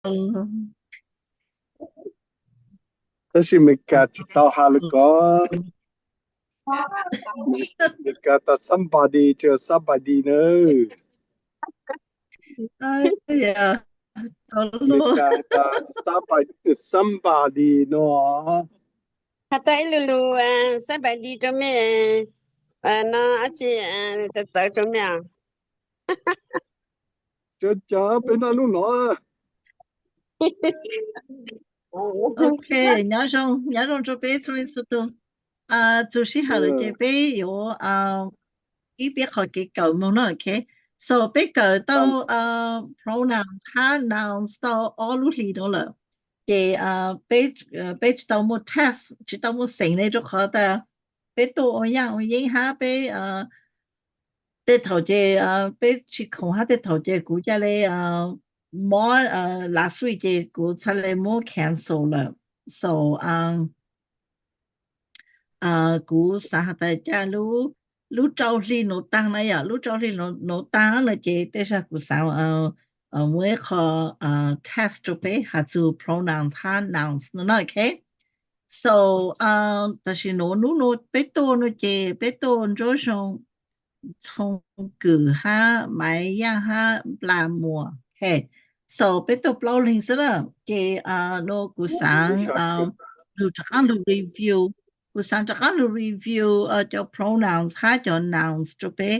Tab sis Meskas tsis tau has lus ko. Meskas tas somebody thiab somebody na. Meskas tas somebody, somebody no. Has tau ib lus lus somebody rau mej no, dab tsi txawv txawv rau mej os. Cov cas peb noj hnub no. Ok, nyob zoo, nyob zoo rau peb txhua leej txhua tus. Txug sij hawm lawm ces peb yuav ib piab qhov kev kawm moog no, ok. So peb kawm tau pronouns hab nouns tau ob lub hlis no lawm. Ces peb tsis tau muaj test, tsis tau muaj xeem ne, rau qhov tas peb tuaj ua yaaj ua yeeb hab peb tej thaum ces peb tsis khoom hab tej thaum ces kuv ca le mob last week ces kuv txhaj le muab cancel lawm. So kuv xaav has tas ca lub, lub rau hli nuav taag na yom, lub rau hli nuav taag na ces tej zag kuv xaav muaj ib qho test rau peb has txug pronouns hab nouns no na, ok. So tam sim nuav nub nuav peb tuaj no ces peb tuaj Ntsuab Zoo, Txhoov Kws hab Maiv Yaaj hab Nplas Muas, ok. So peb tuaj plaub leeg xwb na, ces nuav kuv xaav lug rov qaab lug review, kuv xaav rov qaab lug review cov pronouns hab cov nouns rau peb,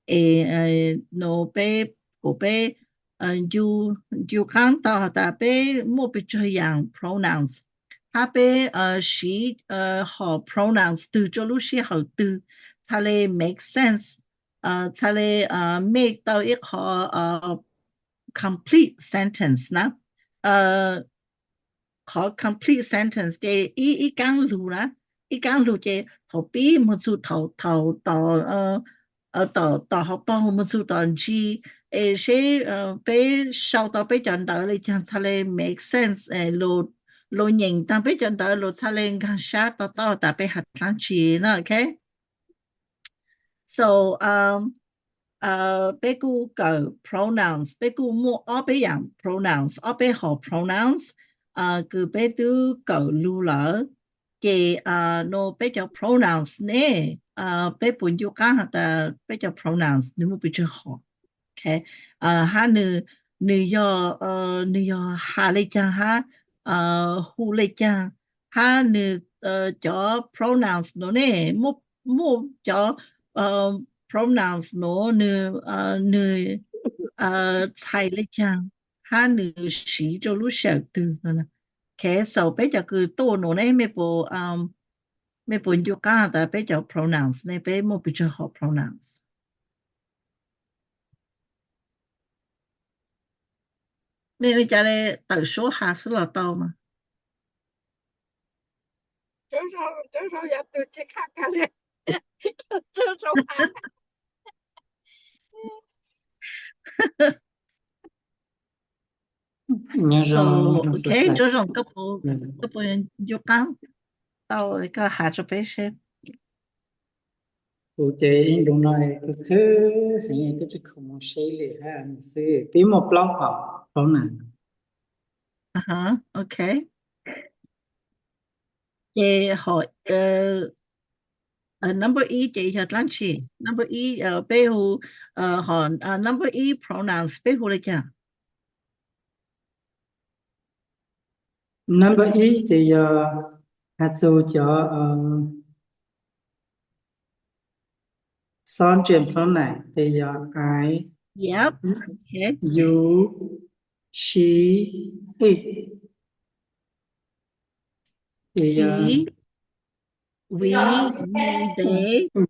es nuav peb, kuas peb ncu qaab tau has tas peb muaj pes tsawg yaam pronouns, hab peb siv hom pronouns twg rua lub sij hawm twg txhaj le make sense, txhaj le make tau ib qho complete sentence na. Qhov complete sentence ces ib, ib kaab lug na, ib kaab lug ces thaum pib moog txug thaum, thaum tom, tom, tom hauv paug moog txug tom ntsis, es seb peb sau tau peb cov ntawv le caag txhaj le make sense, luas nyeem taag peb cov ntawv luas txhaj le nkaag sab to taub tas peb has dlaab tsi na, ok. So peb kuj kawm pronouns, peb kuj muaj ob peb yaam pronouns, ob peb hom pronouns kws peb twb kawm lug lawm. Ces nuav peb cov pronouns ne, peb puas ncu qaab has tas peb cov pronouns nwg muaj pes tsawg hom, ok, hab nwg, nwg yog, nwg yog has le caag hab hu le caag, hab nwg cov pronouns nuav ne, muaj, muaj cov pronouns nuav nwg, nwg txhais le caag hab nwg siv rua lub sij hawm twg no. Ok, so peb cov kws tuaj nuav ne, mej puas, mej puas ncu qaab tas peb cov pronouns ne peb muaj pes tsawg hom pronouns? Mej ua cas le tawm suab has xwb los tau mas. So, ok, Ntsuab Zoo, koj puas ncu qaab tau koj has rua peb seb? Kuv ces ib ntu no kuv khwv heev, kuv tsis khoom moog seb li hab xwb. Peb muaj plaub hom pronouns. Ok. Ces hom number ib ces yog dlaab tsi? Number ib peb hu, hom number ib pronouns peb hu le caag? Number ib ces yog has txug cov subject pronoun ces yog I, you, she, it. Ces yog we, you, they, we,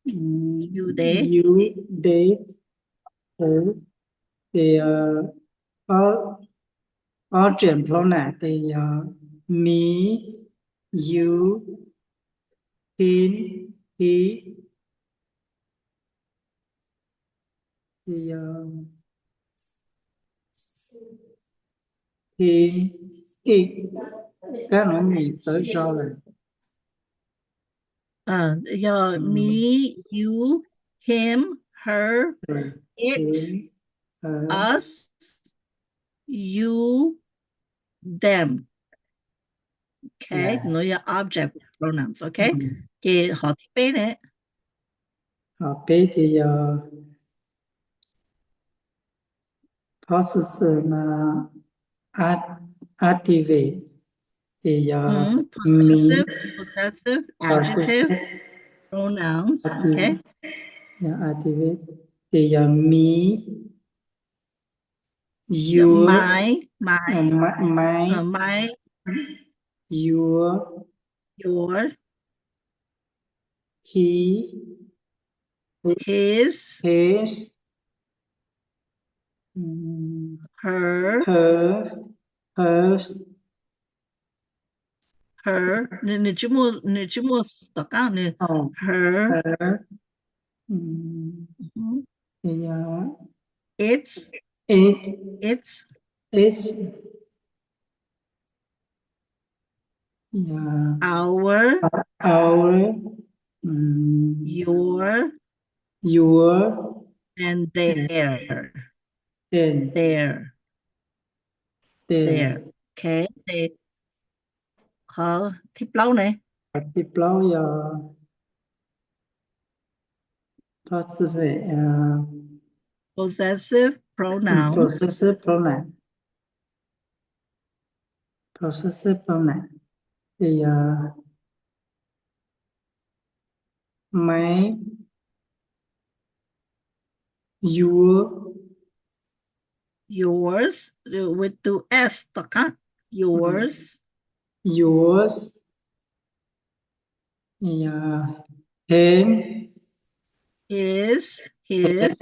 you, they, you, they, who. Ces yog ob, object pronoun ces yog me, you, him, he. Ces yog him, it. Kab no nws txawv zog lawm. Yog me, you, him, her, it, us, you, them. Ok, no yog object pronouns, ok. Ces hov thib peb ne? Hov peb ces yog possessive, no, ad-, adjective, ces yog me, possessive, possessive adjective, pronouns, ok. Yog adjective, ces yog me, your, my, my, my, my, your, your, he, his, his, her, her, hers, her, nws, nws tsis muaj, nws tsis muaj s tom qab, nws, her, her, its, its, its, our, our, your, your, and their, their, their. Ok, qhov thib plaub ne? Qhov thib plaub yog possessive, possessive pronouns, possessive pronoun, possessive pronoun, ces yog my, your, yours, with two s tom qab, yours, yours, him, his, his,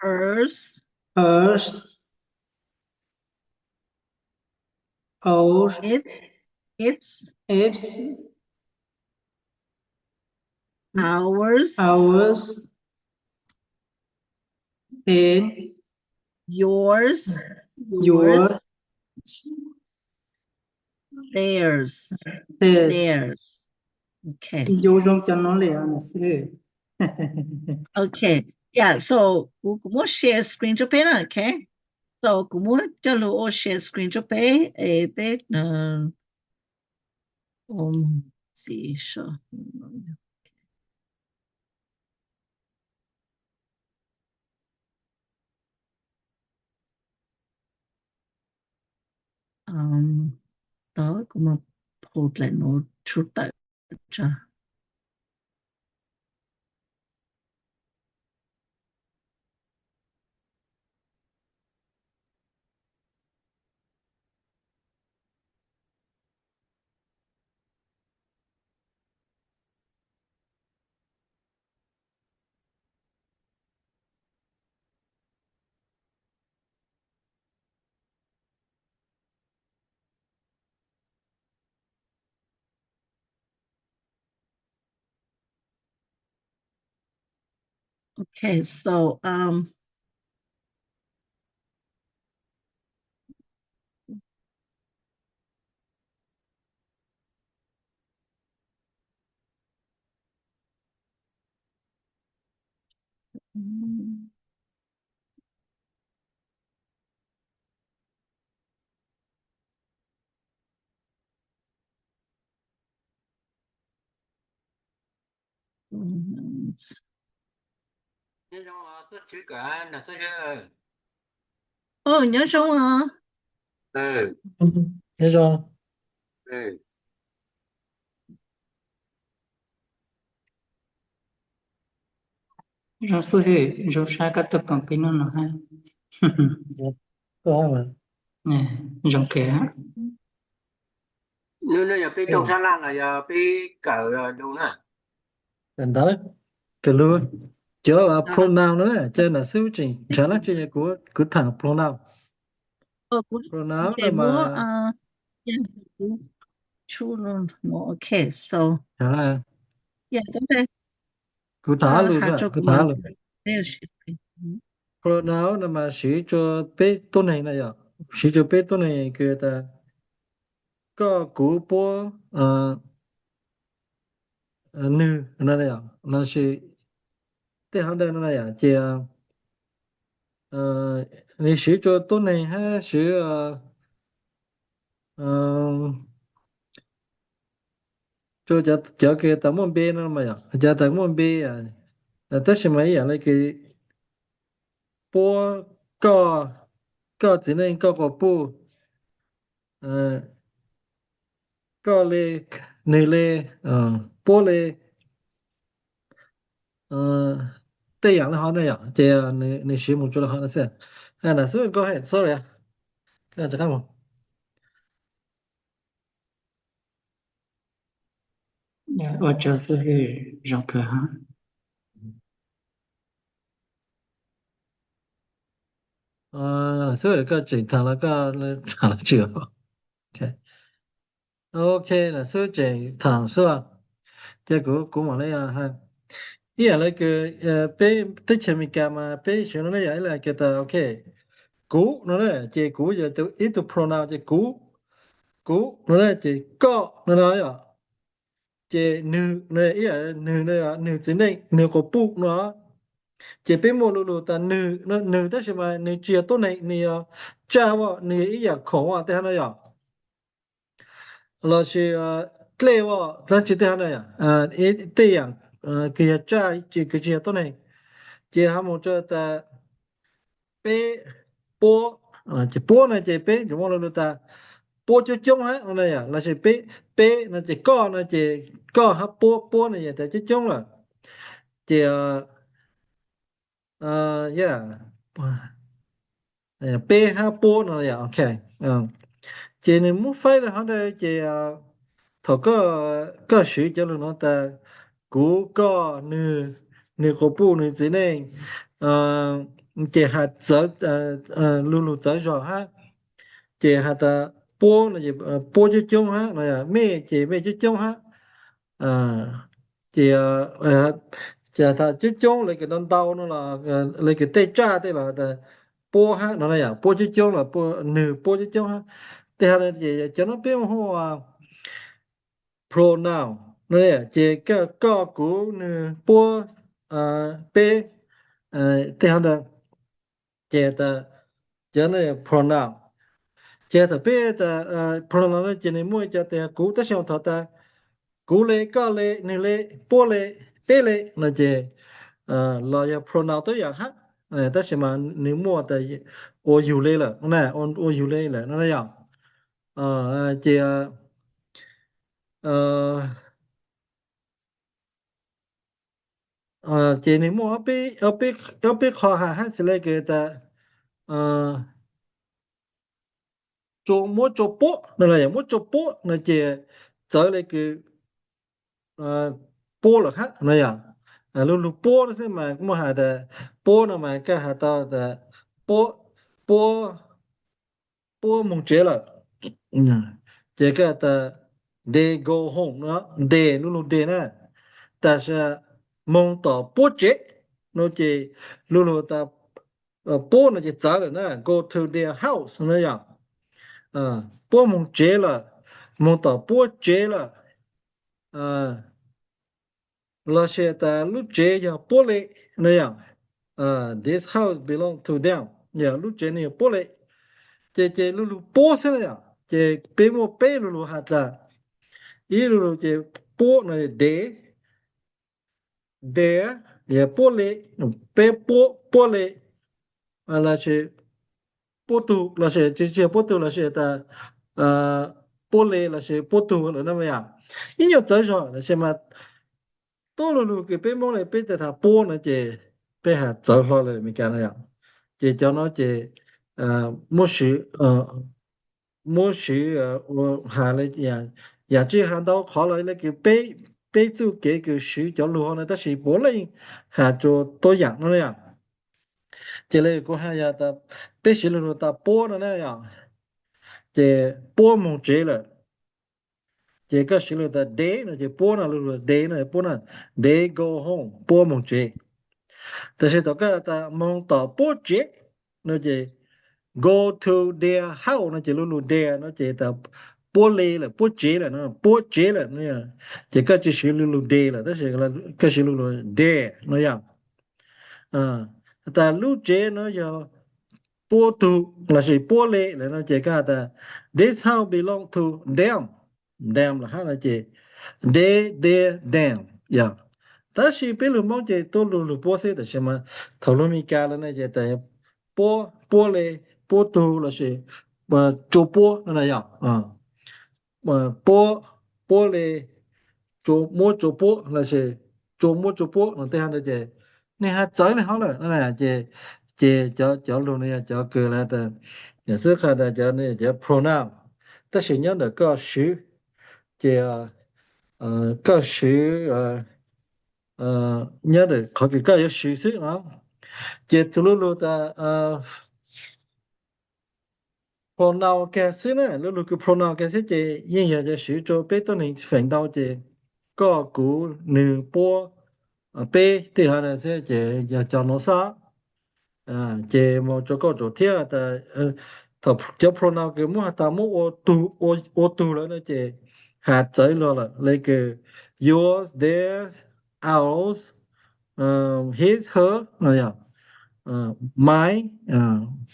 hers, hers, our, its, its, its, ours, ours, and yours, yours, theirs, theirs. Ok. Ncu zoo cov no li xwb. Ok. Yeah, so kuv, kuv muab share screen rau peb na, ok. So kuv muab coj lug ua share screen rau peb es peb, um, let's see, so, um, tod kuv mam pull dlaim no tshaj tawm tso. Okay, so, um, Ov, nyob zoo os. Nyob zoo. Zoo xwb, zoo sab koj tuaj koom peb hnub no hab. Zoo kawg. Hnub no yog peb rooj sab laj los yog peb kawm lug na? Ntawd, kawm lug. Cov pronoun no na, ces nam xwb tseem nrhav dlaab tsi, kuv, kuv thaam pronoun. Pronoun no mas, okay, so, kuv thaam lug, kuv thaam lug. Pronoun no mas siv rua peb tuab neeg na yom, siv rua peb tuab neeg kws tas koj, kuv, puab, nwg no, lossis tej hauv ntawd no na yom, ces nws siv rua tuab neeg hab siv rua cov kws tas muaj npe no mas yom, cov tas muaj npe, tab sis mas ib yam le kws puab, koj, koj txiv neej koj quas puj, koj le, nwg le, puab le, tej yam le hov na yom, ces nws siv mus rua le hov no xwb. Nam xwb koj, sorry, xwb koj tseem thaam los koj thaam los tsi. Ok, nam xwb tseem thaam xwb. Ces kuv, kuv mam le, ib yam le kws peb teb chaws Amelikas mas peb siv no ne yom, ib yam le kws tas ok, kuv no na, ces kuv yog ib tug pronoun ces kuv, kuv no na, ces koj no na yom. Ces nwg no, ib yam nwg no, nwg txiv neej, nwg quas puj no. Ces peb muaj lu lug tas nwg, nwg tab sis mas nwg tsi yog tuab neeg, nwg yog tsaj as, nwg yog ib yam khoom as tej hab no yom. Lossis dlej as, dlaab tsi tej hab no, tej yam kws yog tsaj, kws tsi yog tuab neeg. Ces ho mus rua tas peb, puab, ces puab no ces peb yuav muaj lu lug tas puab coob coob hab no na yom, lossis peb, peb no ces koj no ces koj hab puab, puab no yog tas coob coob lawm. Ces peb hab puab no yom, ok. Ces nws muab faib le hov ntawd ces thaum koj siv cov lug no tas kuv, koj, nwg, nwg quas puj, nwg txiv neej, ces has txawv, lu lug txawv zog hab. Ces has tas puab no, puab coob coob hab no, mej ces mej coob coob hab. Ces, ces has tas coob coob le kws ntau ntau no los le kws tej tsaj tej los tas puab hab no na yom, puab coob coob los nwg puab coob coob hab. Tej hab no ces cov no peb hu ua pronoun no, ces koj, kuv, nwg, puab, peb, tej hab ntawd. Ces tas cov no pronoun. Ces thaum peb tas pronoun no ces nws muaj cov tas kuv, tab sis thaum tas kuv le, koj le, nwg le, puab le, peb le no ces los yog pronoun tub yam hab, tab sis mas nws muaj tas ua yug le lawm na, ua yug le lawm no na yom. Ces, ces nws muaj ob peb qho has hab xws le kws tas muab tsua puab no los yog muab tsua puab no ces txawv le kws puab lawm hab no yom. Lu lug puab no xwb mas muaj has tas puab no mas koj has tau tas puab, puab, puab moog tsev lawm. Ces koj tas they go home no, they, lu lug they na. Tab sis moog tom puab tsev no ces lu lug tas puab no ces txawv lawm na, go to their house no yom. Puab moog tsev lawm, moog tom puab tsev lawm. Los sis tas lub tsev yog puab le no yom. This house belong to them, yog lub tsev no yog puab le. Ces, ces lu lug puab xwb na yom, ces peb muaj peb lu lug has tas, ib lu lug ces puab no they, their, yog puab le, peb puab, puab le, los sis puab tug, los sis tsi yog puab tug los sis tas puab le los sis puab tug lawm na yom. Ib nyuag txawv zog los sis mas tub lu lug kws peb Moob le peb tas tham puab no ces peb has txawv hlo le Amelikas no yom. Ces cov no ces muab siv, muab siv ua has le, yam tsi has ntau qhov los le kws peb, peb txuj kev kws siv cov lug no tab sis puav leej has rua tuab yaam no yom. Ces le kuv has yog tas peb siv lu lug tas puab no na yom, ces puab moog tsev lawm. Ces koj siv lu lug tas they no ces puab no, lu lug they no puab no, they go home, puab moog tsev. Tab sis thaum koj tas moog tom puab tsev no ces go to their house no ces lu lug their no ces tas puab le lawm, puab tsev lawm no, puab tsev lawm no. Ces koj tsi siv lu lug they lawm tab sis koj siv lu lug their no yom. Tas lub tsev no yog puab tug lossis puab le lawm no ces koj has tas this house belong to them, them lawm hab no ces they, their, them yog. Tab sis peb lug Moob ces tuab lug lug puab xwb, tab sis mas thaum lug Amelikas lawm no ces tas puab, puab le, puab tug lossis tsua puab no na yog. Puab, puab le, muab tsua puab lossis tsua muab tsua puab no tej ha ntawd ces nwg has txawv le hov lawm no ces, ces cov, cov lug no yog cov kws lawv tas, yog xwb qha tas cov, cov pronoun, tab sis nyob ntawm koj swv, ces koj swv, nyob ntawm qhov kws koj yuav swv xwb no. Ces tug lu lug tas pronoun kag xwb na, lu lug kws pronoun kag xwb ces yeej yog cov swv rua peb tuab neeg feem ntau ces koj, kuv, nwg, puab, peb tej hov na xwb ces yog cov nuav xwb. Ces moog rua koj rua thiab tas thaum cov pronoun kws muab has tas muab ua tug, ua tug lawm no ces has txawv luag lawm le kws yours, theirs, ours, his, her no yog, mine,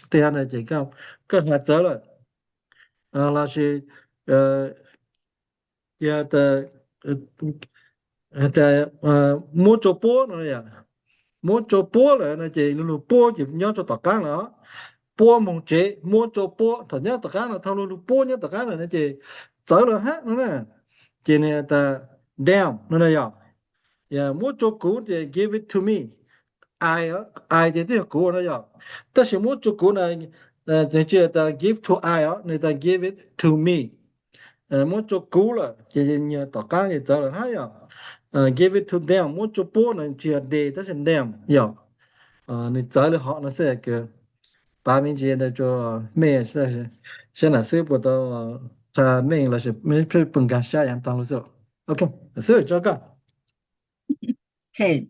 tej hov na ces koj has txawv lawm. Lossis yog tas muab tsua puab no yog, muab tsua puab lawm no ces lu lug puab ces nyob rua tom qaab lawm. Puab moog tsev, muab tsua puab, thaum nyob tom qaab no thaum lu lug puab nyob tom qaab lawm no ces txawv lawm hab no na. Ces nwg tas them no na yog, muab tsua kuv ces give it to me. I, I ces twb yog kuv no yog, tab sis muab tsua kuv na, tsis tas give to I os, nwg tas give it to me. Muab tsua kuv lawm ces nyuag tom qaab ces txawv lawm hab yog. Give it to them, muab tsua puab no tsis yog they tab sis them yog. Nwg txawv le hov no xwb kws pav me ntsis ntawd rua mej saib nam xwb puas tau qha meej lossis pheej pw nkaag sab yaav taag lug xwb. Ok, nam xwb tso koj. Okay.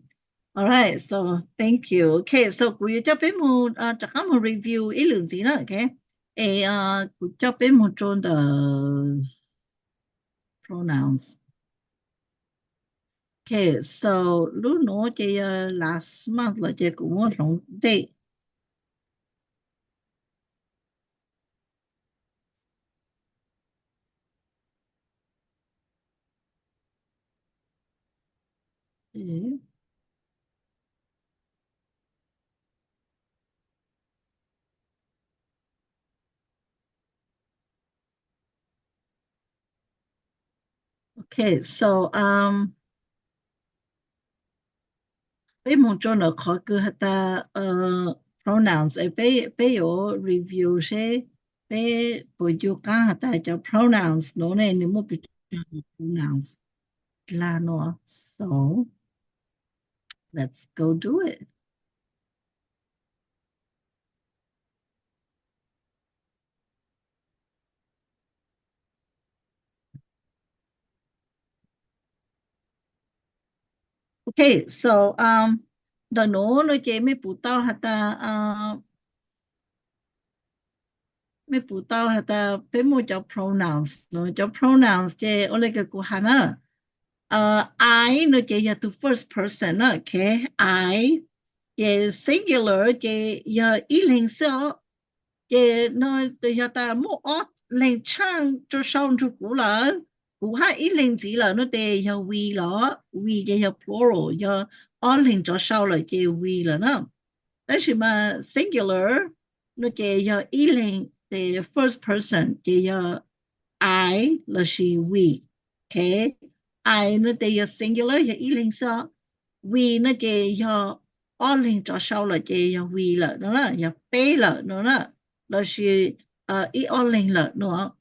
All right, so thank you. Okay, so kuv yuav coj peb moog rov qaab moog review ib lwm ntxiv na, okay? Es kuv coj peb moog rua ntawm pronouns. Okay, so lub nuav ces yog last month los ces kuv muab hloov date. Okay, so um, peb moog rua ntawm qhov kws has tas pronouns, peb, peb yuav review seb peb puas ncu qaab has tas cov pronouns nuav ne nwg muaj pes tsawg pronouns dlaag nuav. So let's go do it. Okay, so um, ntawm nuav no ces mej pum tau has tas, mej pum tau has tas peb muaj cov pronouns, cov pronouns ces ua le kws kuv has na, I no ces yog tug first person na, okay, I, ces singular ces yog ib leeg xwb os. Ces no yog tas muaj ob leeg tshaaj rua sau nrug kuv lawm, kuv hab ib leeg ntxiv lawm no ces yog we los, we ces yog plural, yog ob leeg rov sau lawm ces we lawm na. Tab sis mas singular no ces yog ib leeg, ces first person ces yog I lossis we. Okay, I no ces yog singular yog ib leeg xwb os. We no ces yog ob leeg rov sau lawm ces yog we lawm no, yog peb lawm no na, lossis ib ob leeg lawm no.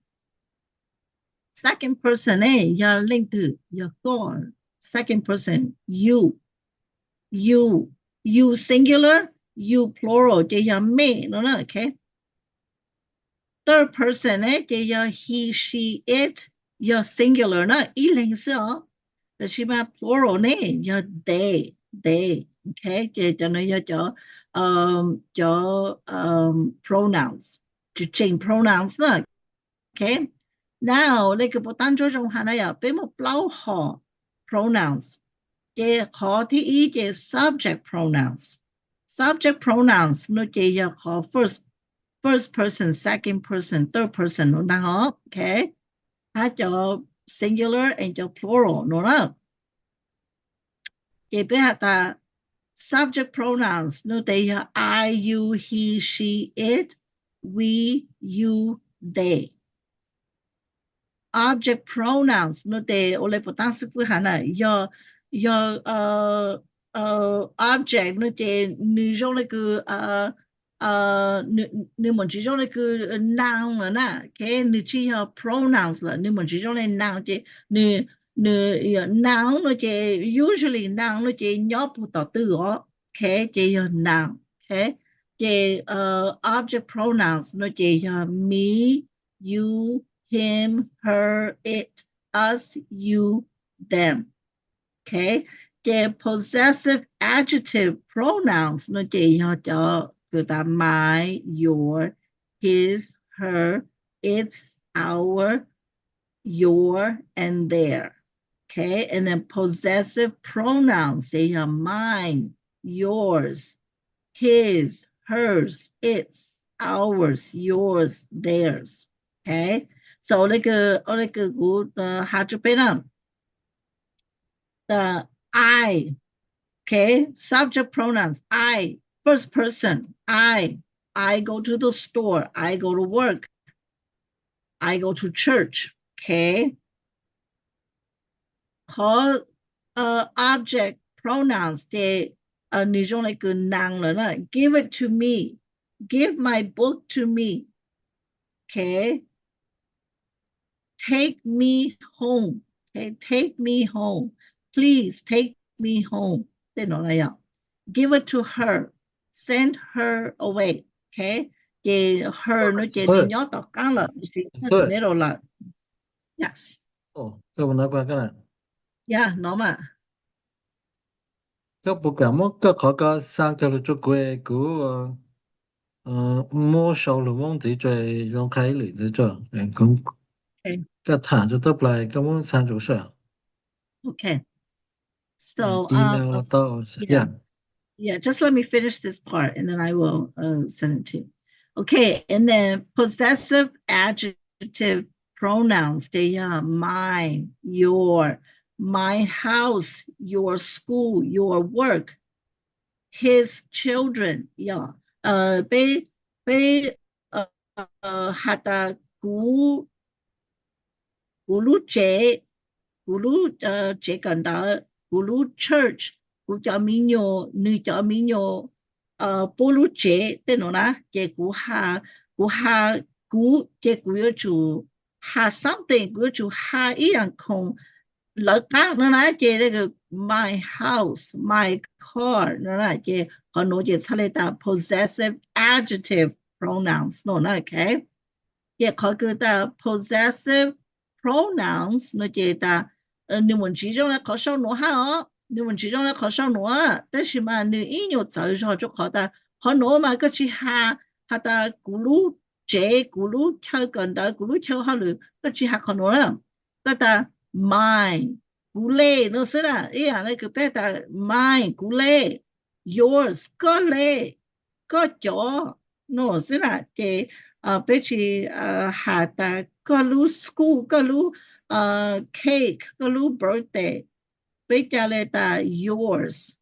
Second person ne yog leej twg? Yog koj. Second person, you. You, you singular, you plural ces yog mej no na, okay. Third person ne ces yog he, she, it, yog singular na, ib leeg xwb os. Tab sis mas plural ne yog they, they, okay. Ces cov no yog cov, cov pronouns, tseem pronouns na. Okay, now le kws puas tab ntsuab zoo has na yog peb muaj plaub hom pronouns. Ces qhov thib ib ces subject pronouns. Subject pronouns no ces yog qhov first first person, second person, third person no ntag os. Ok, hab cov singular and cov plural no na. Ces peb has tas subject pronouns no tes yog I, you, he, she, it, we, you, they. Object pronouns no tes ua le puas taab xib fwb has na, yog, yog object no ces nws zoo le kws, nws mus ntsis zoo le kws noun lawm na. Ok, nws tsis yog pronouns lawm, nws mus ntsis zoo le noun ces nws, nws, noun no ces usually noun no ces nyob puag tom twg os. Ok, ces yog noun. Ok, ces object pronouns no ces yog me, you, him, her, it, us, you, them. Ok, ces possessive adjective pronouns no ces yog cov kws tas my, your, his, her, its, our, your, and their. Ok, and then possessive pronouns ces yog mine, yours, his, hers, its, ours, yours, theirs. Ok, so le kws, le kws kuv has rua peb na, the I, ok, subject pronouns I, first person I, I go to the store, I go to work, I go to church. Ok, qhov object pronouns ces nws zoo le kws noun lawm na. Give it to me, give my book to me. Ok, take me home. Ok, take me home, please take me home. Tej no na yog give it to her, send her away. Ok, ces her no ces nws nyob tom qaab lawm, nws tsis nyob tom middle lawm. Yes. Yog no mas koj puas kam muab koj qhov ko xa kag lug rua kuv, kuv muab sau lug Moob ntxiv rua, zoo qha ib lwm ntxiv rua, koj tham rua tau plaws koj muab xa rua sab. Okay. So, um, yeah, yeah, just let me finish this part and then I will, uh, send it to you. Okay, and then possessive adjective pronouns, they are mine, your, my house, your school, your work, his children. Yeah. Uh, peb, peb, uh, has tas kuv, kuv lub tsev, kuv lub, uh, tsev kawm ntawv, kuv lub church, kuv cov mi nyuam, nws cov mi nyuam, uh, puab lub tsev tej no na, ces kuv has, kuv has, kuv ces kuv yuav tsum has something, kuv yuav tsum has ib yaam khoom lawv qaab no na, ces my house, my car no na, ces qhov nuav ces txhaj le tas possessive adjective pronouns no na. Okay. Ces qhov kws tas possessive pronouns no ces tas, nws mus ntsiv zoo le qhov sau nuav hab os, nws mus ntsiv zoo le qhov sau nuav, tab sis mas nws ib nyuag txawv zog rua qhov tas qhov nuav mas koj tsis has, has tas kuv lub tsev, kuv lub chaw kawm ntawv, kuv lub chaw hauj lwm, koj tsis has qhov nuav na. Koj tas mine, kuv le no xwb na, ib yaam le kws peb tas mine, kuv le, yours, koj le, koj cov no xwb na. Ces peb tsis has tas koj lub school, koj lub cake, koj lub birthday, peb ca le tas yours,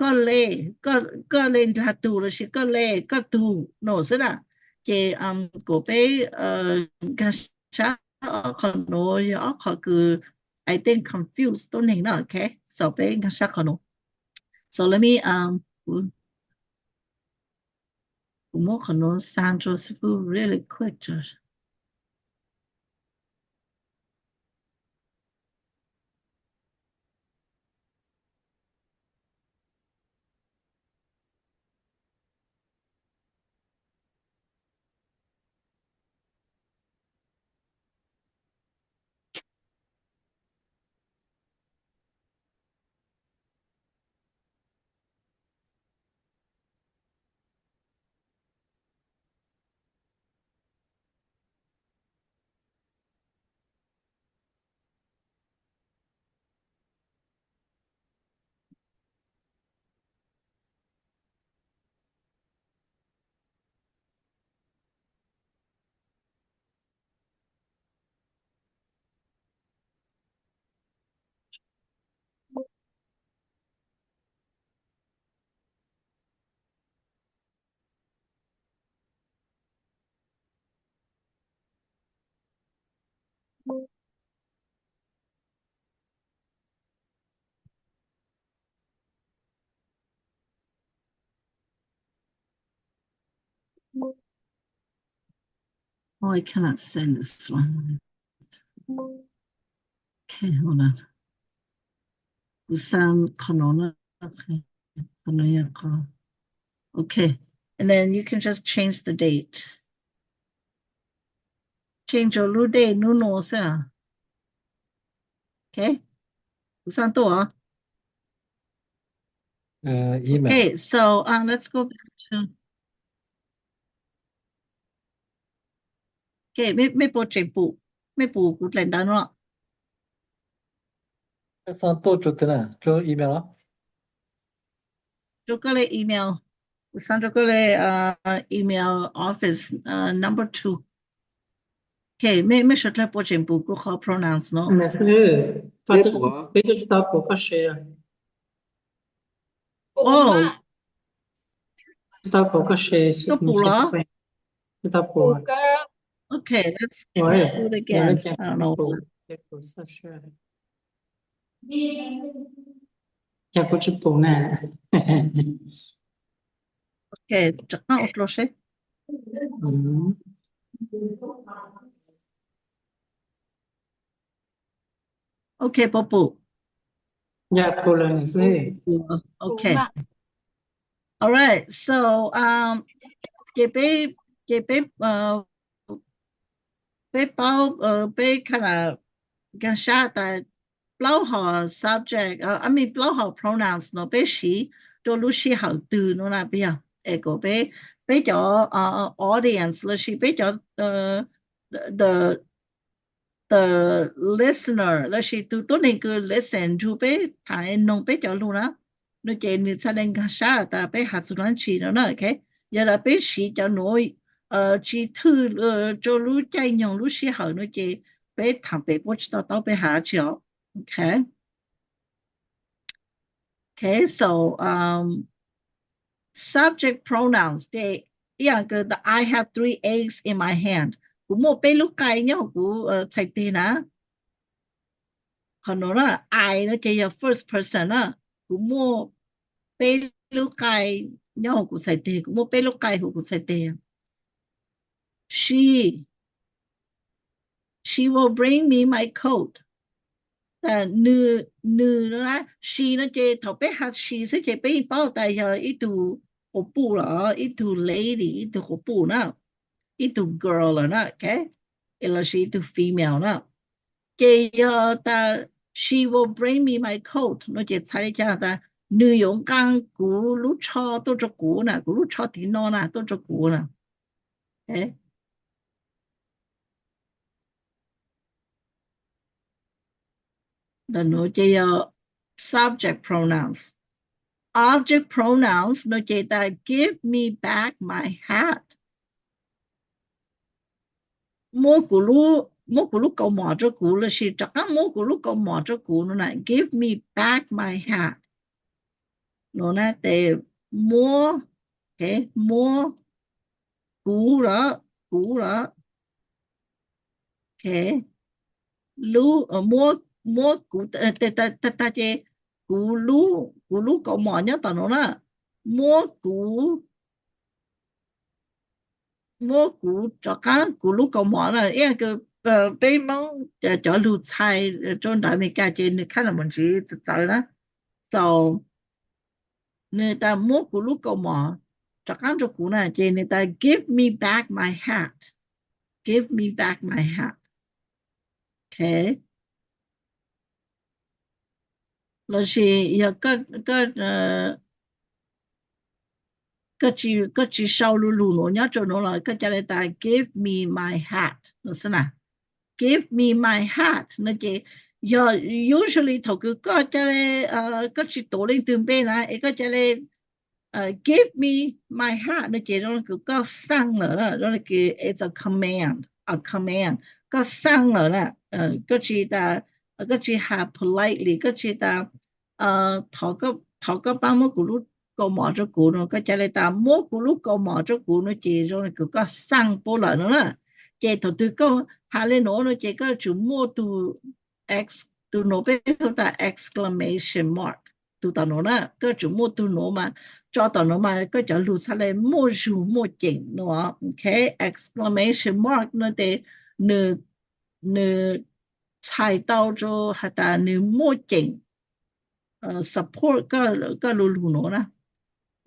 koj le, koj le ntag tug lossis koj le koj tug no xwb na. Ces kuas peb nkag sab ob qhov nuav yog ob qhov kws I think confuse tuab neeg na. Okay, so peb nkag sab qhov nuav. So let me, um, kuv muab qhov nuav xa rua xib fwb really quick. Oh, I cannot send this one. Okay, hold on. Kuv xa qhov no na. Okay. Qhov no yog qhov. Okay. And then you can just change the date. Change rau lub date hnub no xwb. Okay. Kuv xa tuaj os. Uh, email. Okay, so uh, let's go back to. Okay, mej, mej puas tseem pum, mej pum kuv dlaim ntawv no. Xa tuaj rau twg na, rau email los? Rau koj le email, kuv xa rau koj le uh, email office uh, number two. Okay, mej, mej suav dlawg puas tseem pum kuv qhov pronounce no? Peb tsis tau pum koj share. Oh, tsis tau pum koj share. Koj pum los? Tsis tau pum. Okay, let's do it again. I don't know. Cas kuv tsis pum na. Okay, rov qab ua dlua seb. Okay, puas pum? Yog pum lawm xwb. Okay. All right, so um, ces peb, ces peb, uh, peb paub, uh, peb kind of nkag sab tas plaub hom subject, uh, I mean plaub hom pronouns no peb siv rau lub sij hawm twg no na, peb yog es kom peb, peb cov uh, audience lossis peb cov uh, the the listener lossis tus tuab neeg kws listen to peb tham noog peb cov lug na, no ces nws txhaj le nkag sab tas peb has txug dlaab tsi no na. Okay, yog tas peb siv cov nuav tsis thwj rua lub caij nyoog lub sij hawm no ces peb tham pem puab tsis to taub peb has tsi os. Okay. Okay, so um, subject pronouns ces ib yam kws the I have three eggs in my hand, kuv muaj peb lub qai nyob huv kuv txhais teg na. Qhov nuav na, I no ces yog first person na, kuv muaj peb lub qai nyob huv kuv txhais teg, kuv muaj peb lub qai huv kuv txhais teg. She, she will bring me my coat. Nws, nws no na, she no ces thaum peb has she xwb ces peb yeej paub tas yog ib tug quas puj los ib tug lady, ib tug quas puj na, ib tug girl lawm na, okay, lossis ib tug female na. Ces yog tas she will bring me my coat no ces txhais li cas tas nws yuav nqaa kuv lub tsho tuaj rau kuv na, kuv lub tsho tiv no na tuaj rau kuv na. Ntawm nuav ces yog subject pronouns. Object pronouns no ces tas give me back my hat. Muab kuv lub, muab kuv lub kaus mom rau kuv lossis rov qaab muab kuv lub kaus mom rau kuv no na, give me back my hat. No na, tes muab, okay, muab kuv lawm, kuv lawm. Okay, lub, muab, muab kuv, tag tag ces kuv lub, kuv lub kaus mom nyob tom no na, muab kuv, muab kuv rov qaab kuv lub kaus mom na, ib yam kws peb Moob cov lug txhais rau ntawv Amelikas ces nws khab los mus ntsiv txawv txawv na. So nws tas muab kuv lub kaus mom rov qaab rau kuv na, ces nws tas give me back my hat, give me back my hat. Okay, lossis yog koj, koj tsis sau lug lug nuav nyob rau nuav los koj ca le tas give me my hat no xwb na. Give me my hat no ces yog usually thaum kws koj ca le, koj tsis tuav leej twg npe na es koj ca le give me my hat no ces zoo kws koj xaaj lawm na, zoo kws it's a command, a command, koj xaaj lawm na. Koj tsis tas, koj tsis has politely, koj tsis tas thov koj paab muab kuv lub kaus mom rau kuv no, koj ca le tas muab kuv lub kaus mom rau kuv no ces zoo kws koj xaaj puab lawm no na. Ces thaum twg koj has le nuav no ces koj yuav tsum muaj tug, tug nuav peb hu tas exclamation mark, tug tom nuav na, koj yuav tsum muaj tug nuav mas tso tom no mas koj cov lus txhaj le muaj zug muaj ceem no. Ok, exclamation mark no ces nws, nws txhais tau rau has tas nws muaj ceem support koj lus lus no na.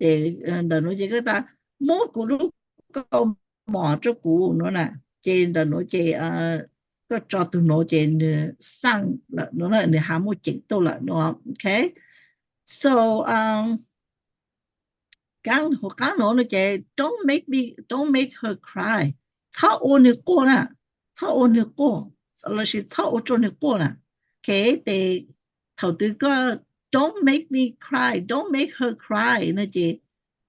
Ces ntawm no ces koj tas muab kuv lub kaus mom rau kuv no na. Ces ntawm no ces koj tso tus no ces nws xaj lawm no, nws has muaj ceem tuaj lawm no. Ok, so kab hauv qab no no ces don't make me, don't make her cry, txhob ua nws quaj na, txhob ua nws quaj, lossis txhob ua rau nws quaj na. Ok, ces thaum twg koj don't make me cry, don't make her cry no ces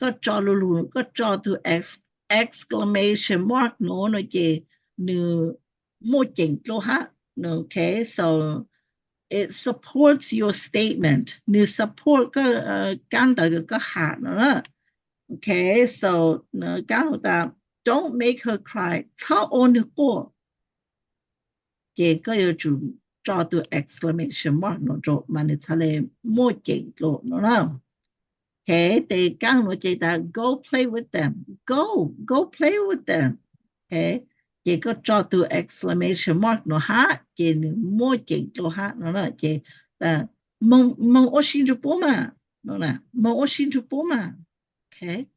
koj tso lus lus, koj tso tus ex, exclamation mark no no ces nws muaj ceem dlua hab. Ok, so it supports your statement, nws support koj kab ntawv kws koj has no na. Ok, so kab hauv tas don't make her cry, txhob ua nws quaj. Ces koj yuav tsum tso tus exclamation mark no rau mas nws txhaj le muaj ceem dlua no na. Ok, ces kab no ces tas go play with them, go, go play with them. Ok, ces koj tso tus exclamation mark no hab ces nws muaj ceem dlua hab no na. Ces moog ua si nrug puab mas, moog ua si nrug puab mas. Ok,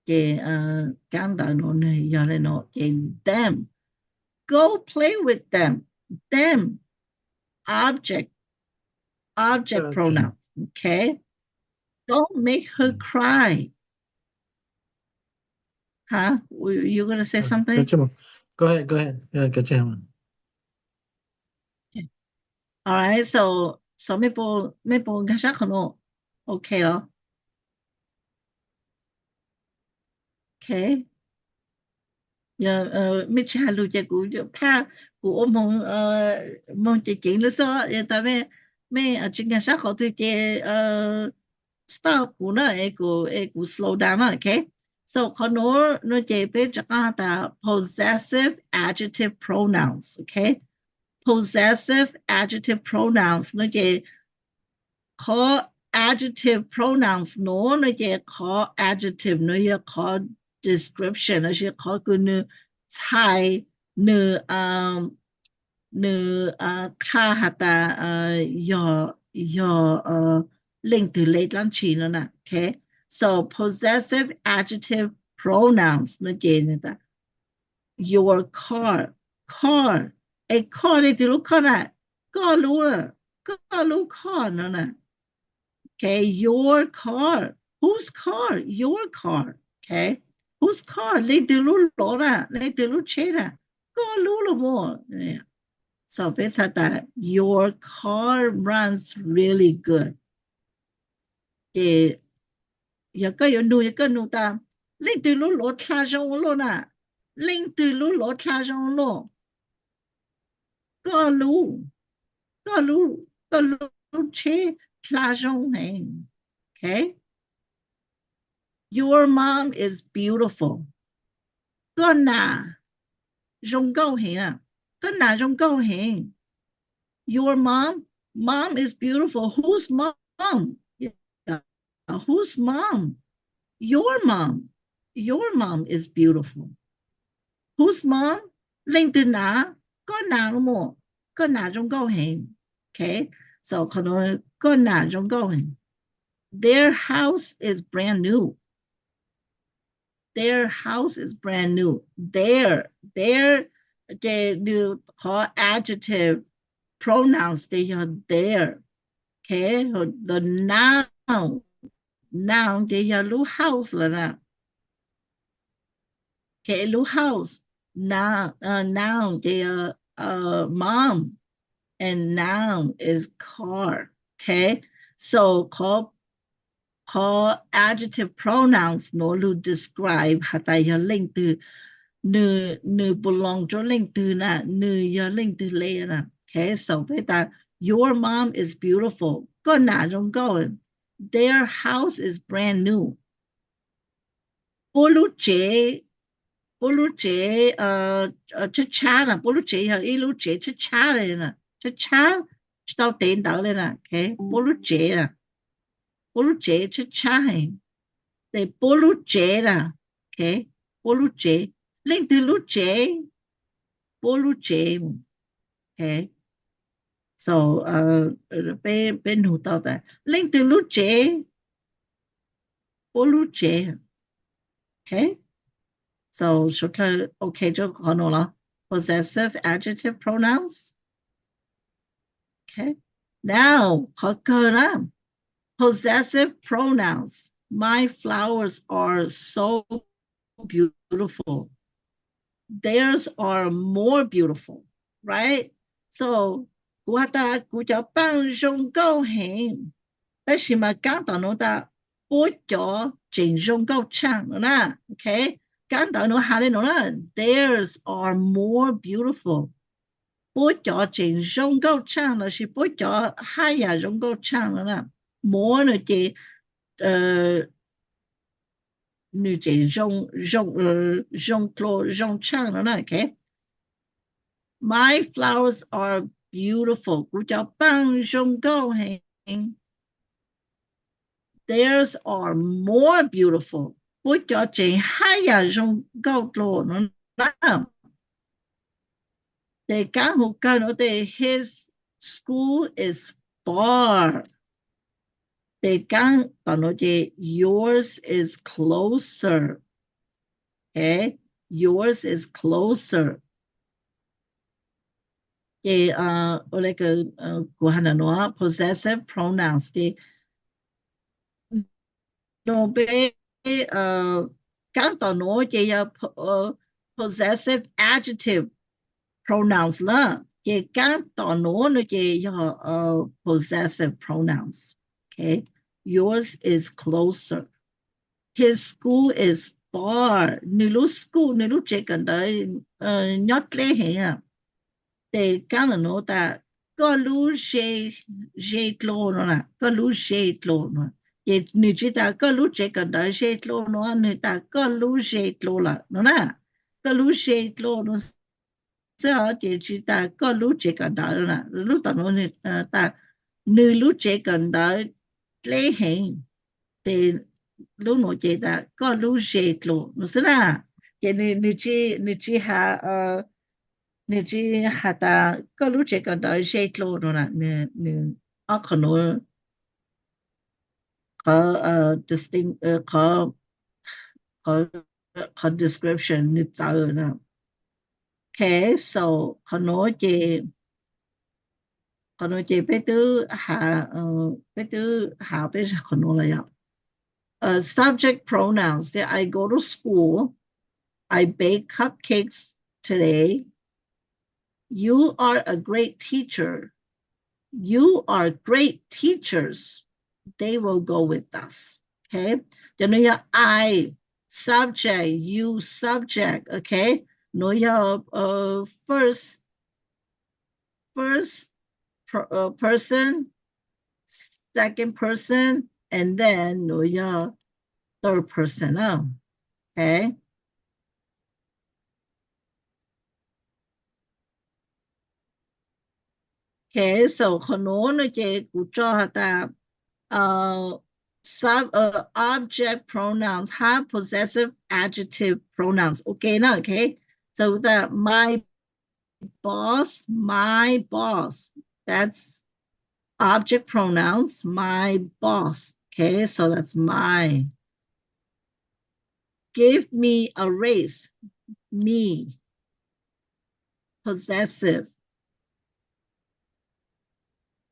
ces kab ntawv no nws yog le no ces them, go play with them, them, object, object pronoun. Ok, don't make her cry. Huh? You gonna say something? Go ahead, go ahead. Alright, so, so mej puas, mej puas nkag sab qhov no? Ok los? Ok, mej tsis has lug ces kuv phaj, kuv ua moog, moog ceev ceev lawm xwb. Yog tas mej, mej tsis nkag sab qhov twg ces stop kuv na, es kuv, es kuv slow down na. Ok, so qhov nuav no ces peb rov qab has tas possessive adjective pronouns. Ok, possessive adjective pronouns no ces qhov adjective pronouns nuav no ces qhov adjective nuav yog qhov description lossis qhov kws nws txhais, nws, nws qha has tas yog, yog leej twg le dlaab tsi no na. Ok, so possessive adjective pronouns no ces your car, car, es car leej twg lub car na? Koj lub, koj lub car no na. Ok, your car, whose car? Your car. Ok, whose car? Leej twg lub lov na? Leej twg lub tsheb na? Koj lub los mas. So peb txhais tas your car runs really good. Ces yog koj yuav nug, yog koj nug tas leej twg lub lov dlha zoo luaj na? Leej twg lub lov dlha zoo luaj? Koj lub, koj lub, koj lub tsheb dlha zoo heev. Ok, your mom is beautiful. Koj nam zoo nkauj heev na. Koj nam zoo nkauj heev. Your mom, mom is beautiful. Whose mom? Whose mom? Your mom. Your mom is beautiful. Whose mom? Leej twg nam? Koj nam los mas. Koj nam zoo nkauj heev. Ok, so qhov no, koj nam zoo nkauj heev. Their house is brand new. Their house is brand new. Their, their ces nws qhov adjective pronouns ces yog their. Ok, the noun, noun ces yog lub house lawm na. Ok, lub house, noun, noun ces yog mom, and noun is car. Ok, so qhov, qhov adjective pronouns nuav lug describe has tas yog leej twg, nws, nws belong rau leej twg na, nws yog leej twg le na. Ok, so peb tas your mom is beautiful, koj nam zoo nkauj. Their house is brand new. Puab lub tsev, puab lub tsev tshab tshab na, puab lub tsev yog ib lub tsev tshab tshab le, tshab tshab, tsis tau tev ntawd le na. Ok, puab lub tsev, puab lub tsev tshab tshab heev. Ces puab lub tsev na, okay, puab lub tsev, leej twg lub tsev, puab lub tsev. Okay, so peb, peb nug tau tas leej twg lub tsev, puab lub tsev. Okay, so suav dlawg okay rua qhov nuav los? Possessive adjective pronouns. Okay, now qhov kawg na, possessive pronouns. My flowers are so beautiful. Theirs are more beautiful, right? So kuv has tas kuv cov paaj zoo nkauj heev, tab sis mas kaab tom nuav tas puab cov tseem zoo nkauj tshaaj nuav na. Okay, kaab ntawv nuav has le nuav na, theirs are more beautiful. Puab cov tseem zoo nkauj tshaaj lossis puab cov haj yam zoo nkauj tshaaj nuav na. More nuav ces nwg tseem zoo, zoo, zoo dlua, zoo tshaaj nuav na. Okay, my flowers are beautiful. Kuv cov paaj zoo nkauj heev. Theirs are more beautiful. Puab cov tseem haj yam zoo nkauj dlua nuav na. Ces kaab huv kawg nuav ces his school is far. Ces kaab tom nuav ces yours is closer. Okay, yours is closer. Ces ua le kuv has ntawm nuav possessive pronouns ces nug peb, kaab tom nuav ces yog possessive adjective pronouns na. Ces kaab tom nuav nuav ces yog possessive pronouns. Okay, yours is closer. His school is far. Nwg lub school, nwg lub tsev kawm ntawv nyob dleb heev. Ces kaab tom nuav tas koj lub ze, ze dlua nuav na, koj lub ze dlua nuav. Ces nwg tsi tas koj lub tsev kawm ntawv ze dlua nuav, nwg tas koj lub ze dlua lawm nuav na. Koj lub ze dlua nuav xwb os, ces tsi tas koj lub tsev kawm ntawv na. Lub tom nuav nwg tas nwg lub tsev kawm ntawv dleb heev, ces lub nuav ces tas koj lub ze dlua nuav xwb na. Ces nwg tsi, nwg tsi has, nwg tsi has tas koj lub tsev kawm ntawv ze dlua nuav na, nwg ob qhov nuav, qhov distinct, qhov, qhov description nwg txawv na. Okay, so qhov nuav ces, qhov nuav ces peb twb has, peb twb has peb qhov nuav lawm yog subject pronouns. I go to school. I bake cupcakes today. You are a great teacher. You are great teachers. They will go with us. Okay, ces nuav yog I subject, you subject. Okay, nuav yog first, first person, second person, and then nuav yog third person na. Okay. Okay, so qhov nuav no ces kuv tso has tas sub, object pronouns hab possessive adjective pronouns. Okay na, okay. So that my boss, my boss, that's object pronouns, my boss. Okay, so that's my. Give me a raise, me, possessive.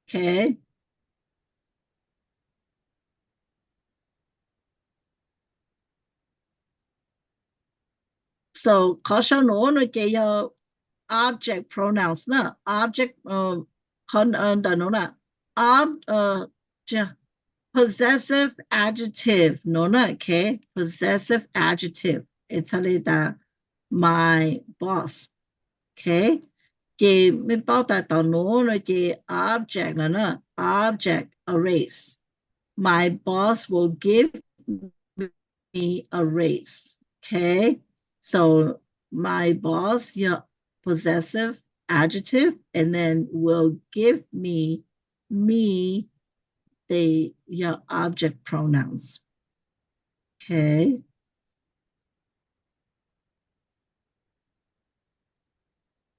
Okay. So qhov sau nuav no ces yog object pronouns na, object, qhov ntawm nuav na, ob, possessive adjective nuav na, okay, possessive adjective, txhaj le tas my boss. Okay, ces mej paub tas tom nuav no ces object no na, object a raise. My boss will give me a raise. Okay, so my boss yog possessive adjective, and then will give me, me, they yog object pronouns. Okay.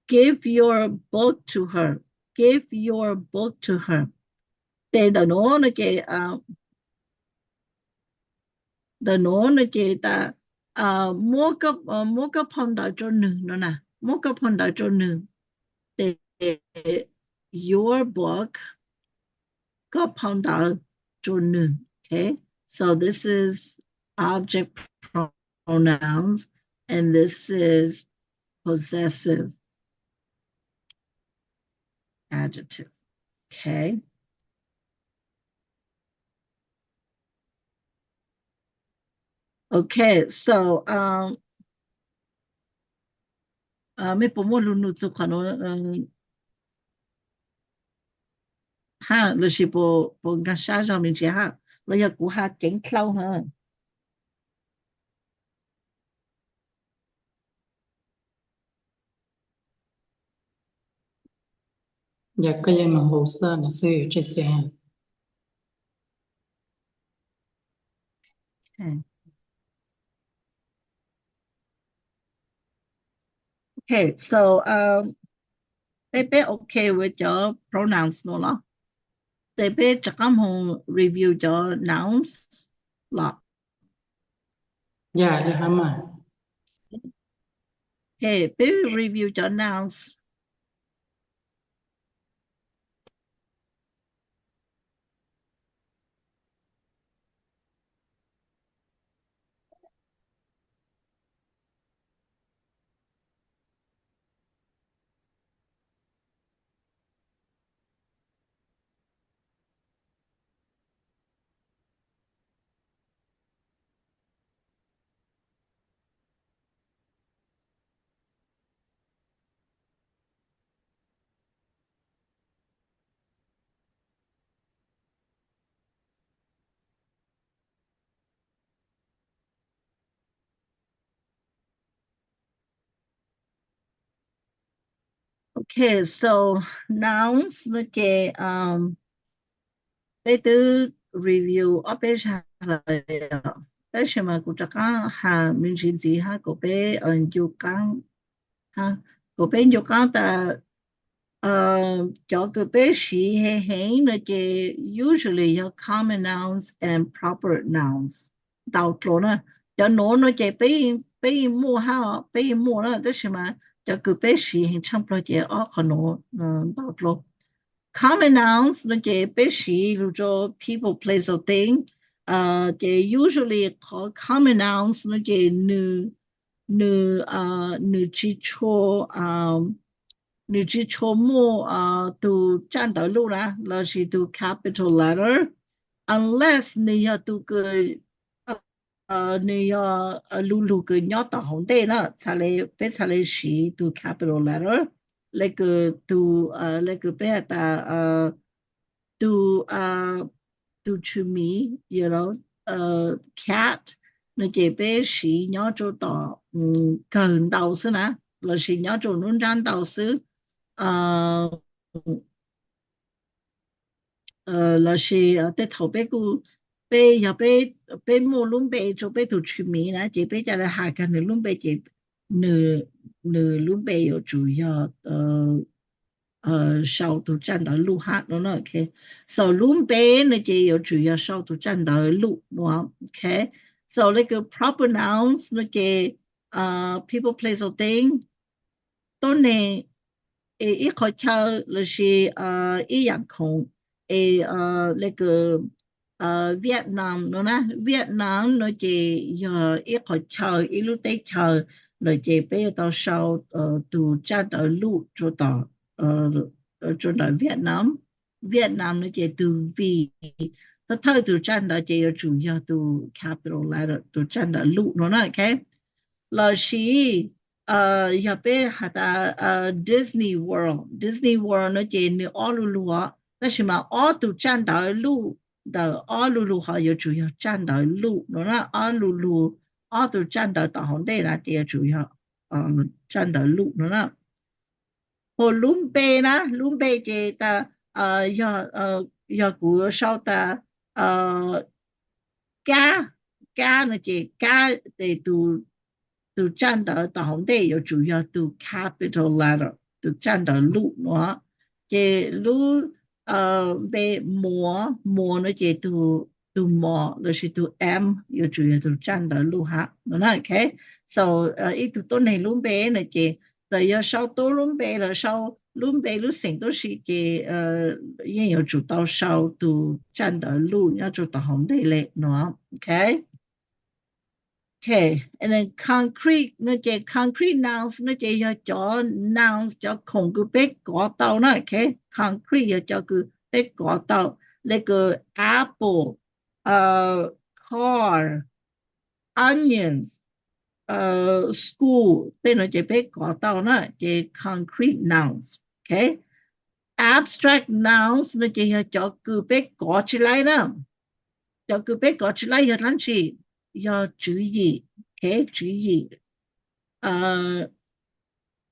Give your book to her. Give your book to her. Ces ntawm nuav no ces, ntawm nuav no ces tas, muab koj, muab koj phau ntawv rau nwg no na, muab koj phau ntawv rau nwg. Ces your book, koj phau ntawv rau nwg. Okay, so this is object pronouns and this is possessive adjective. Okay. Okay, so, um, mej puas muaj lug nug txug qhov nuav hab, lossis puas nkaag sab zog me ntsis hab, los yog kuv has ceev dlhau hab? Yog koj yeej moog hu xwb no xwb, tseem ceeb. Okay, so, um, peb, peb okay with cov pronouns no los? Ces peb rov qaab moog review cov nouns los. Okay, peb review cov nouns. Okay, so nouns no ces, um, peb twb review ob peb zag lawm, tab sis mas kuv rov qaab has me ntsis ntxiv hab kom peb, uh, ncu qaab, hab, kom peb ncu qaab tas, uh, cov kws peb siv heev heev no ces usually yog common nouns and proper nouns ntau dlua na. Cov nuav no ces peb, peb yeej muaj hab, peb yeej muaj na, tab sis mas cov kws peb siv heev tshaaj plawg ces ob qhov nuav, uh, ntau dlua. Common nouns no ces peb siv lug rua people, place or thing. Uh, ces usually qhov common nouns no ces nwg, nwg, uh, nwg tsi tshua, um, nwg tsi tshua muaj, uh, tug tsaj ntawv luj na, lossis tug capital letter, unless nwg yog tug kws, uh, nwg yog, uh, lu lug kws nyob tom hauv ntej na, txhad le, peb txhad le siv tug capital letter. Le kws tug, uh, le kws peb has tas, uh, tug, uh, tug tshwm miv, you know, uh, cat no ces peb siv nyob rua tom, um, kawg ntau xwb na, lossis nyob rua nruab nrab ntau xwb. Uh, lossis, uh, tej thaum peb kuj, peb yog peb, peb muaj lub npe rua peb tug tshwm miv na ces peb ca le has kag nwg lub npe ces nwg, nwg lub npe yuav tsum yog, uh, sau tug tsaj ntawv luj hab no na. Okay, so lub npe no ces yuav tsum yog sau tug tsaj ntawv luj no. Okay, so le kws proper nouns no ces, uh, people, place or thing, tuab neeg, es ib qhov chaw lossis, uh, ib yaam khoom, es, uh, le kws, uh, Vietnam no na, Vietnam no ces yog ib qhov chaw, ib lub teb chaws lawm ces peb yuav tau sau, uh, tug tsaj ntawv luj rua tom, uh, rua ntawm Vietnam. Vietnam no ces tug V, thawj thawj tug tsaj ntawv ces yuav tsum yog tug capital letter, tug tsaj ntawv luj no na. Okay, lossis, uh, yog peb has tas, uh, Disney World, Disney World no ces nwg ob lu lug os, tab sis mas ob tug tsaj ntawv luj ntawm ob lu lug hov yuav tsum yog tsaj ntawv luj no na, ob lu lug, ob tug tsaj ntawv tom hauv ntej na ces yuav tsum yog, uh, tsaj ntawv luj no na. Hos lub npe na, lub npe ces tas, uh, yog, uh, yog kuv sau tas, uh, Kab, kab no ces kab ces tus tsaj ntawv tom hauv ntej yuav tsum yog tus capital letter, tus tsaj ntawv luj no. Ces lub npe muas, muas no ces tus mos lossis tus m yuav tsum yog tus tsaj ntawv luj hab no na. So ib tug tuab neeg lub npe no ces txawm yog sau tub lub npe los sau lub npe lub xeem tuab si ces yeej yuav tsum tau sau tus tsaj ntawv luj nyob rau tom hauv ntej le no. Concrete no ces concrete nouns no ces yog cov nouns cov khoom kws peb kov tau na. Concrete yog cov kws peb kov tau, le kws apple, car, onions, school tej no ces peb kov tau na ces concrete nouns. Abstract nouns no ces yog cov kws peb kov tsis laib na. Cov kws peb kov tsis laib yog dlaab tsi? Yog tswv yim, tswv yim,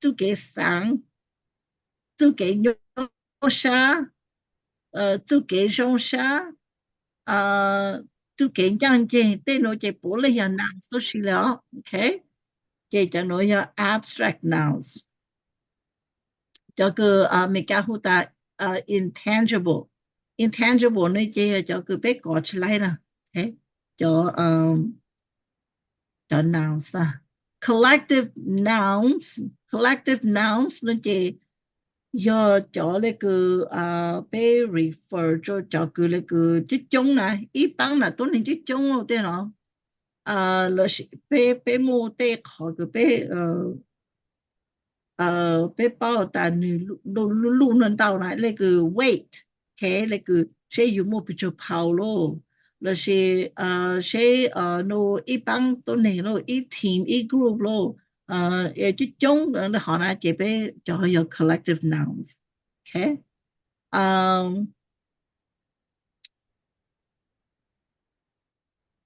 txuj kev xaav, txuj kev nyuaj sab, txuj kev zoo sab, txuj kev ncaaj nceeg, tej nuav ces puav leej yog nouns tuab si le os. Ces cov nuav yog abstract nouns. Cov kws Amelikas hu tas intangible. Intangible ne ces yog cov kws peb kov tsis laib na. Cov, cov nouns. Collective nouns, collective nouns no ces yog cov le kws peb refer rau cov kws le kws coob coob na, ib paab na tuab neeg coob coob tej no. Lossis peb, peb muaj tej qhov kws peb peb paub tas nwg luj luj ntau ntau na, le kws weight, le kws seb yug muaj pes tsawg pound lauj, lossis seb nuav ib paab tuab neeg lauj, ib team, ib group lauj, coob coob hov na ces peb cov yog collective nouns.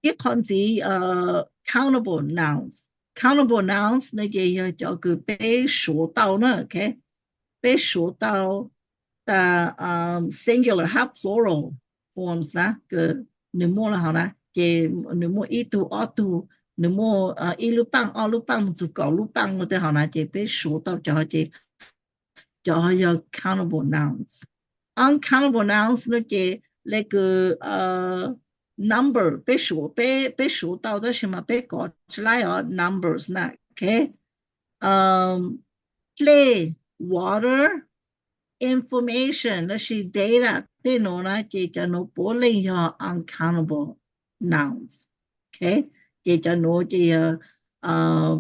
Ib qhov ntxiv, countable nouns. Countable nouns no ces yog cov kws peb suav tau na. Peb suav tau tas singular hab plural forms na, kws nwg muaj le hov na ces nwg muaj ib tug ob tug, nwg muaj ib lub paaj ob lub paaj moog txug kaum lub paaj no tej hov na ces peb suav tau cov ces cov yog countable nouns. Uncountable nouns no ces le kws number peb suav, peb suav tau tab sis mas peb kov tsis laib os, numbers na. Dlej, water, information lossis data tej nuav na ces cov nuav puav leej yog uncountable nouns. Ces cov nuav ces yog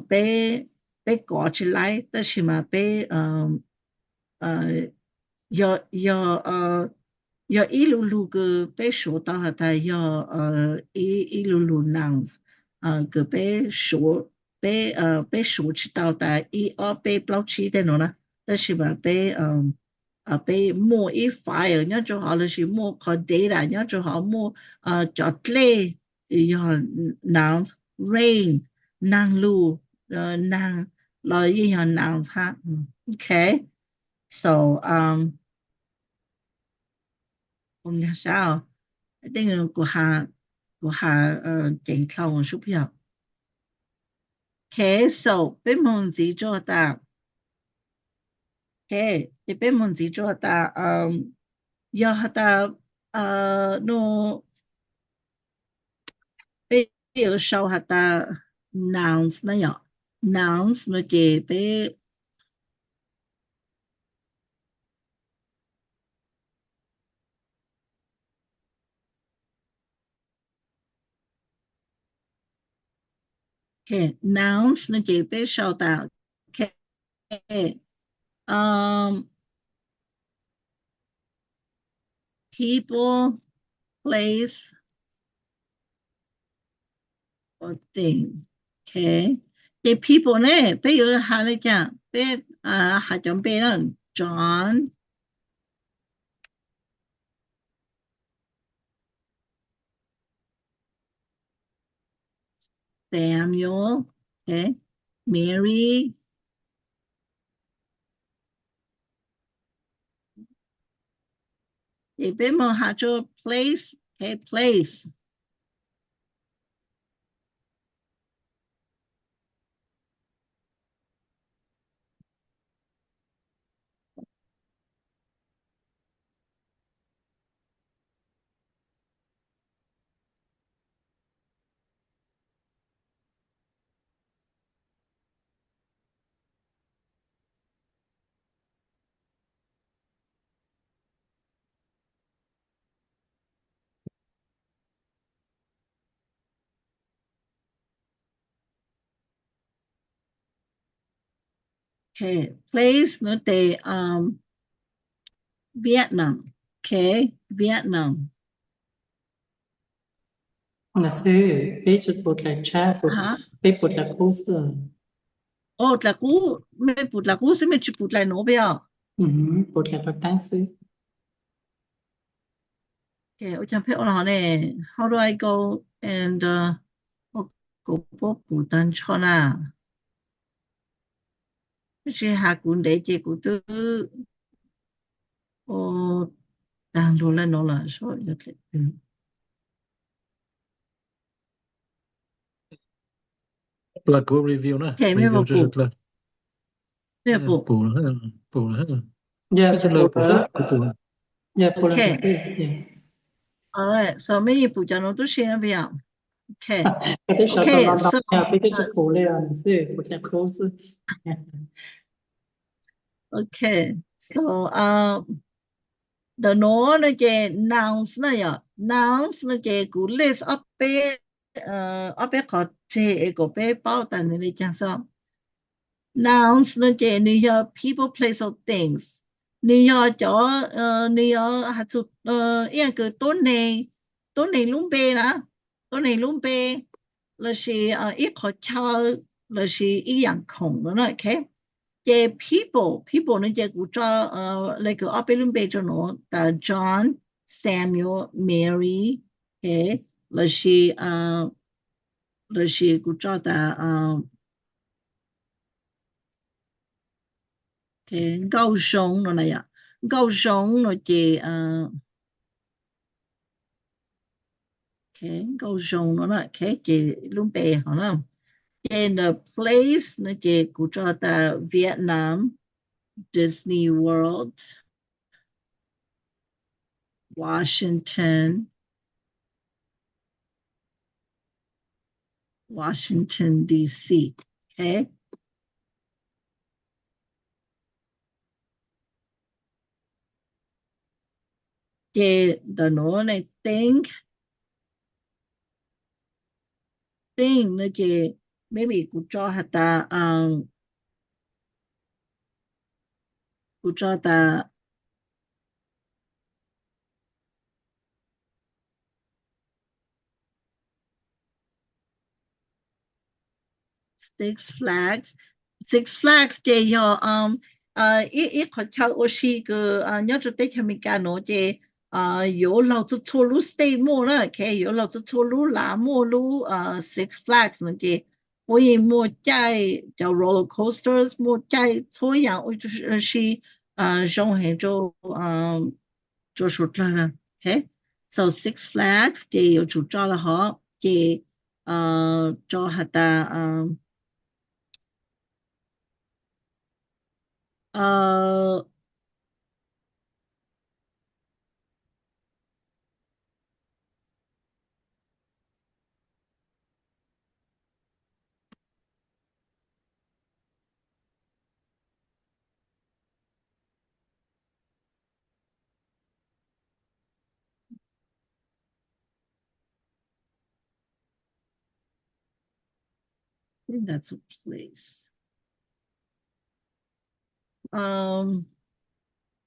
peb, peb kov tsis laib tab sis mas peb yog, yog ib lu lug kws peb suav tau has tas yog ib lu lug nouns kws peb suav, peb, peb suav tsis tau tas ib ob peb plaub tsib tej nuav na, tab sis mas peb, peb muaj ib file nyob rau hov lossis muaj qhov data nyob rau hov, muaj cov dlej yog nouns, rain, naag lug, naag los yeej yog nouns hab. So sab, kuv has ceev dlhau sub yog. So peb moog ntxiv rua tas, ces peb moog ntxiv rua tas, yog has tas, no, peb yuav sau has tas nouns na yom, nouns no ces peb nouns no ces peb sau tas, people, place, or thing. Ces people ne peb yuav has le caag? Peb has cov npe na, John, Samuel, Mary. Ces peb moog has rua place, place. Place no ces um, Vietnam. Okay, Vietnam. Nas xwb, peb tsis pum dlaim tshab, peb pum dlaim qub xwb. Ua dlaim qub, mej pum dlaim qub xwb, mej tsis pum dlaim nuav peb os? Pum dlaim qhov taab xwb. Ua caag peb ua le hov ne? How do I go and, uh, kuv puab pum taag nrho na. Mej tsis has kuv ntev ces kuv twb ua taag lug le nuav lawm. Pum, pum, pum. So mej yeej pum cov nuav tub si no peb yom? Okay, so, okay, so, uh, ntawm nuav no ces nouns na yom, nouns no ces kuv list ob peb, ob peb qhov tseg es kom peb paub tas nws li caag xwb. Nouns no ces nws yog people, place or things. Nws yog cov, nws yog has txug ib yaam kws tuab neeg, tuab neeg lub npe na, tuab neeg lub npe, lossis ib qhov chaw, lossis ib yaam khoom no na. Okay, ces people, people no ces kuv tso le kws ob peb lub npe rau nuav tas John, Samuel, Mary, okay, lossis, lossis kuv tso tas Nkauj Zoo no na yom. Nkauj Zoo no ces, okay, Nkauj Zoo no na, okay, ces lub npe hov na. Ces the place no ces kuv tso tas Vietnam, Disney World, Washington, Washington D C. Okay, ces ntawm nuav ne, thing, thing no ces maybe kuv tso has tas, kuv tso tas Six Flags. Six Flags ces yog ib, ib qhov chaw ua si kws nyob rau teb chaws Amelikas nuav ces yuav laug txhua txhua lub state muaj na. Okay, yuav laug txhua txhua lub lav muaj lub Six Flags no ces puab yeej muaj caij cov roller coasters, muaj caij txhua yaam ua si zoo heev rau, rau suav dlawg na. Okay, so Six Flags ces yuav tsum tso le hov ces tso has tas I think that's a place. Um,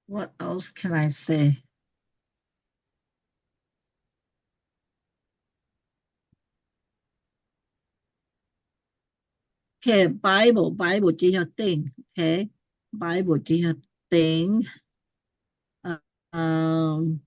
what else can I say? Okay, Bible, Bible ces yog thing. Okay, Bible ces yog thing. Um,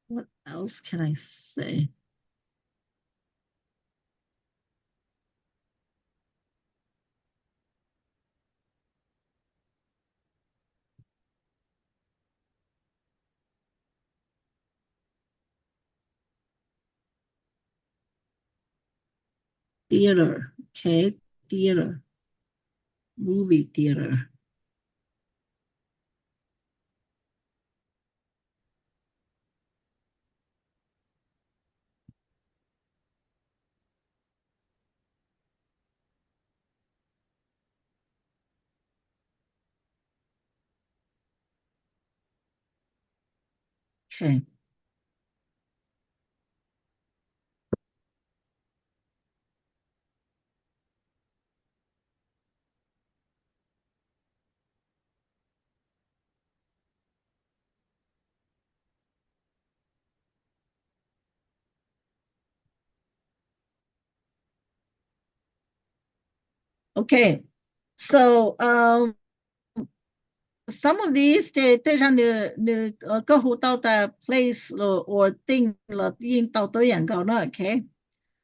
What else can I say? Theater, okay, theater, movie theater. Okay. Okay, so um, some of these ces tej zag nws nws koj hu tau tas place los or thing los yeej tau tuab yam nkaus na, okay.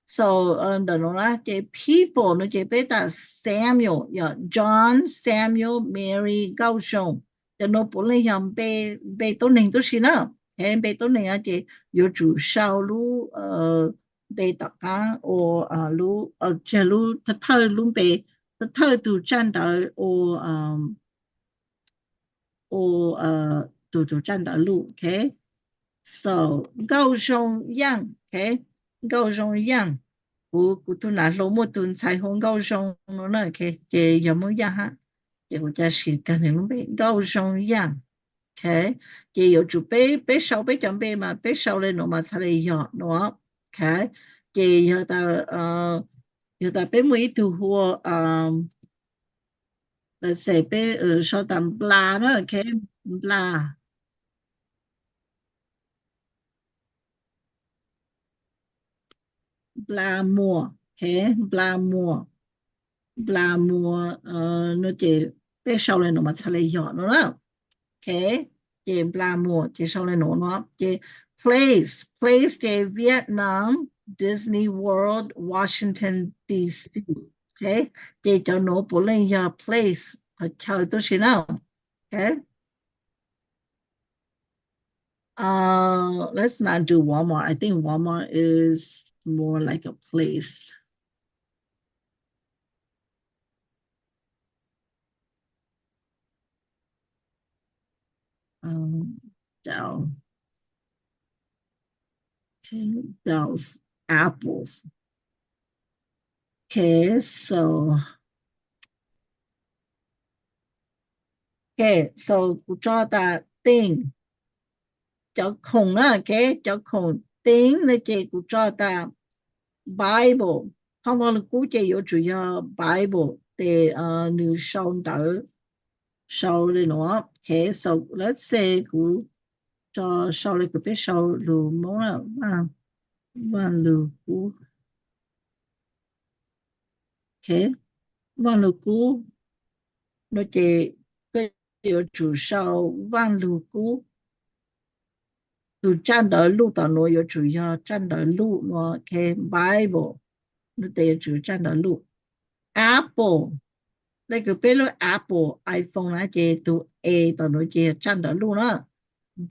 So ntawm no na ces people no ces peb tas Samuel, yog John Samuel Mary Nkauj Zoo. Cov no puav leej yog npe, npe tuab neeg tub si na. Okay, npe tuab neeg ces yuav tsum sau lub npe tom qab ua lub, lub thawj, lub npe, thawj tug tsaj ntawv ua ua tus tus tsaj ntawv luj, okay. So Nkauj Zoo Yaaj, okay. Nkauj Zoo Yaaj, kuv kuv tug nam hluas muaj tug ntxhais hu Nkauj Zoo no na, okay, ces yog Moob Yaaj hab, ces kuv ca siv kag nws lub npe Nkauj Zoo Yaaj, okay. Ces yuav tsum peb peb sau peb cov npe mas peb sau le nuav mas txhad le yog nuav, okay. Ces yog tas, yog tas peb muaj ib tug hu ua, let's say peb sau tas Nplas na, okay, Nplas, Nplas Muas, okay, Nplas Muas, Nplas Muas no ces peb sau le nuav mas txhad le yog nuav na, okay. Ces Nplas Muas ces sau le nuav no ces place, place ces Vietnam, Disney World, Washington D C, okay. Ces cov nuav puav leej yog place, qhov chaw tub si na, okay. Uh, let's not do Walmart. I think Walmart is more like a place. Um, Dow. Okay, Dow's apples. Okay, so, okay, so kuv tso tas thing, cov khoom na, okay, cov khoom thing no ces kuv tso tas Bible. Phaj Vaj Lug Kub ces yuav tsum yog Bible tes nws sau ntawv, sau le nuav, okay, so let's say kuv tso sau le kws peb sau lug Moob na, Vaj Lug Kub, okay, Vaj Lug Kub no ces koj yuav tsum sau Vaj Lug Kub, tus tsaj ntawv luj tom nuav yuav tsum yog tsaj ntawv luj nuav, okay, Bible no tes yuav tsum tsaj ntawv luj. Apple, le kws peb lub Apple iPhone na ces tus A tom nuav ces yog tsaj ntawv luj na.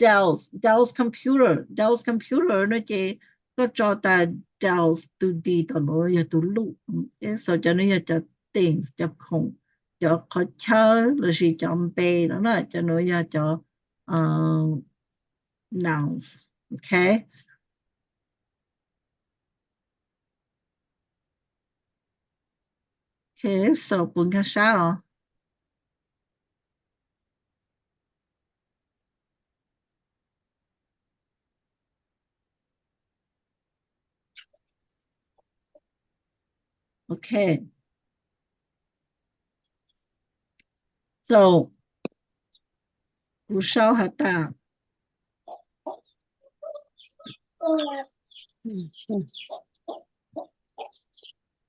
Dell's, Dell's computer, Dell's computer no ces koj tso tas Dell's tus D tom nuav yog tus luj. So cov nuav yog cov things, cov khoom, cov qhov chaw lossis cov npe no na, cov nuav yog cov nouns, okay. Okay, so puas nkag sab os? Okay. So kuv sau has tas,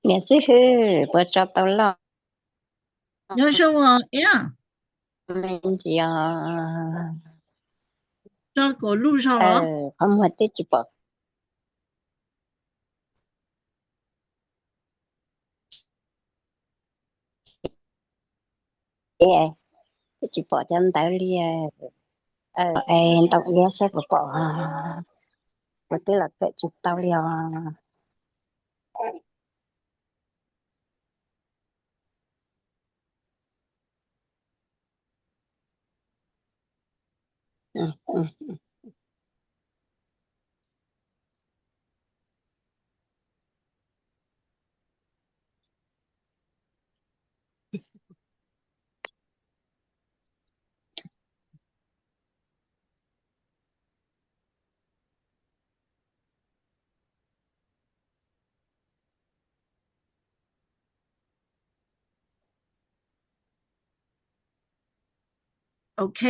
niam xib hwb puas tso tau loj? Nyob zoo os, ib me ntsis os. Tso kom luj zog los? Qhov muag twb tsis pom. Twb tsis pom cov ntawv li. Es ntoo iab saib puas pom. Kuv twb los kawm tsis tau li os. Ok,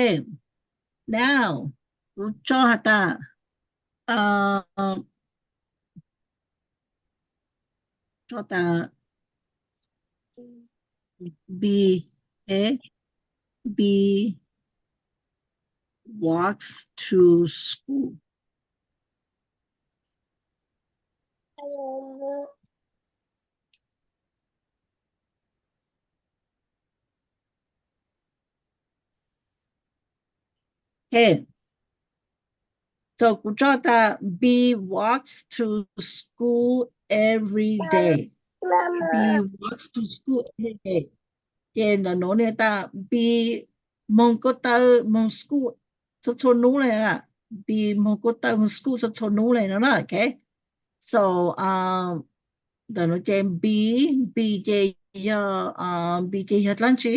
now kuv tso has tas, uh, tso tas B, ok, B walks to school. Ok, so kuv tso tas B walks to school every day. B walks to school every day. Ces ntawm nuav nws tas B moog ko taw moog school txhua txhua nub le na. B moog ko taw moog school txhua txhua nub le no na. Ok, so ntawm nuav ces B, B ces yog, B ces yog dlaab tsi?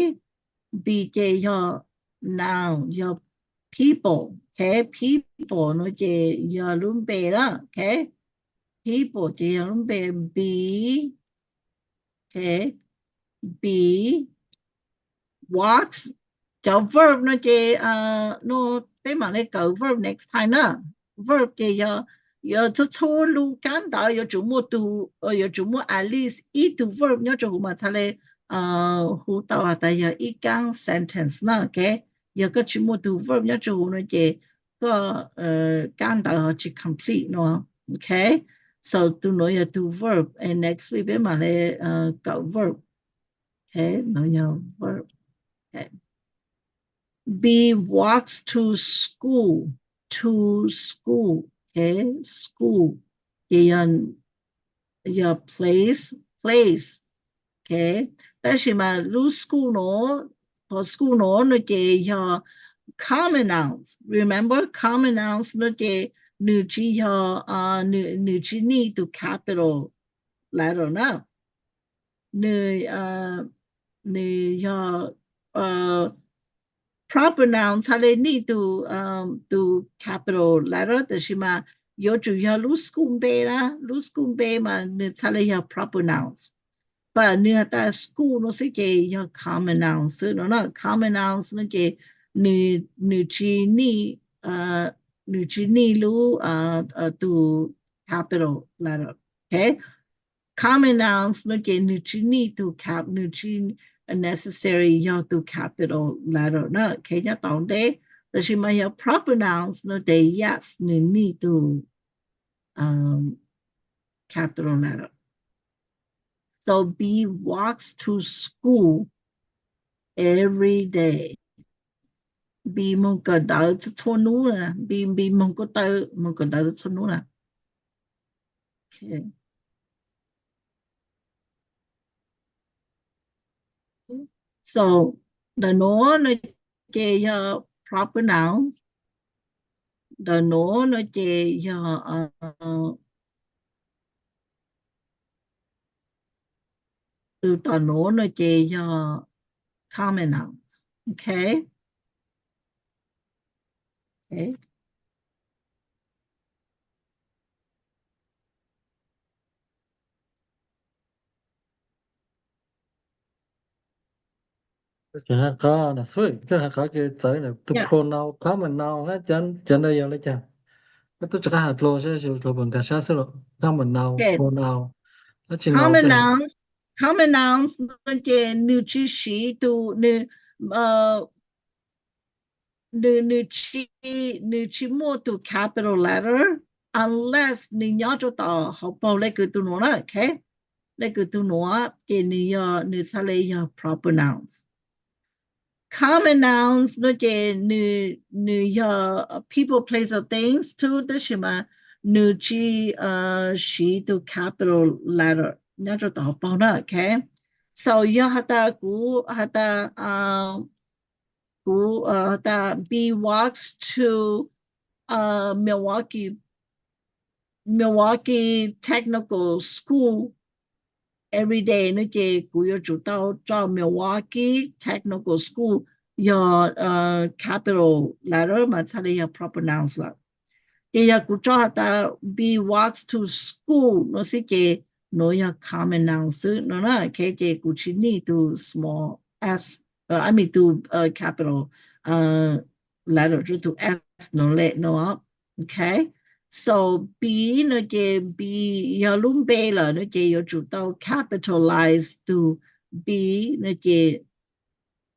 B ces yog noun, yog people. Ok, people no ces yog lub npe na. Ok, people ces yog lub npe B. Ok, B walks. Cov verb no ces no peb mam le kawm verb next time na. Verb ces yog, yog txhua txhua lug kaab ntawv yuav tsum muaj tug, yuav tsum muaj at least ib tug verb nyob rua huv mas txhaj le hu tau has tas yog ib kaab sentence na. Ok, yog koj tsis muaj tug verb nyob rua huv no ces koj kaab ntawv ho tsis complete no. Ok, so tug nuav yog tug verb, next week peb mam le kawm verb. Ok, no yog verb. Ok, B walks to school, to school. Ok, school ces yog, yog place, place. Ok, tab sis mas lub school no, qhov school no no ces yog common nouns. Remember, common nouns no ces nws tsis yog, nws, nws tsis need tug capital letter na. Nws, nws yog proper noun txhaj le need tug, tug capital letter, tab sis mas yuav tsum yog lub school npe na, lub school npe mas nws txhaj le yog proper nouns. But nws has tas school no xwb ces yog common nouns xwb no na. Common nouns no ces nws, nws tsis need, nws tsis need lub, tug capital letter. Ok, common nouns no ces nws tsis need tug cap, nws tsis necessary yog tug capital letter na. Ok, nyob tau ntej. Tab sis mas yog proper nouns no ces yes, nws need tug capital letter. So B walks to school every day. B moog kawm ntawv txhua txhua nub na. B, B moog ko taw moog kawm ntawv txhua txhua nub na. Ok, so ntawm nuav no ces yog proper noun. Ntawm nuav no ces yog tug tom nuav no ces yog common nouns. Ok, ok. Tseem hais qhov na xwb, koj hais qhov ke txawv na, tus pronoun, common noun, cov ntawd yog le caag? Koj tub tsis qab has dlua sab, dlua pus nkaag sab xwb los common noun, pronoun, dab tsi noun? Common nouns no ces nws tsis siv tus, nws, nws, nws tsis, nws tsis muaj tus capital letter unless nws nyob rau tom hauv paug le kws tug nuav na. Ok, le kws tug nuav ces nws yog, nws txhaj le yog proper nouns. Common nouns no ces nws, nws yog people, place or things too, tab sis mas nws tsis siv tus capital letter nyob rau tom hauv paug na. Ok, so yog has tas kuv has tas, kuv has tas B walks to Milwaukee, Milwaukee Technical School every day no ces kuv yuav tsum tau tso Milwaukee Technical School yog capital letter mas txhaj le yog proper nouns lawm. Ces yog kuv tso has tas B walks to school no xwb ces nuav yog common noun xwb no na. Ok, ces kuv tsis need tus small s, I mean tus capital letter rau tus S no lawm no. Ok, so B no ces B yog lub npe lawm no ces yuav tsum tau capitalize tus B no ces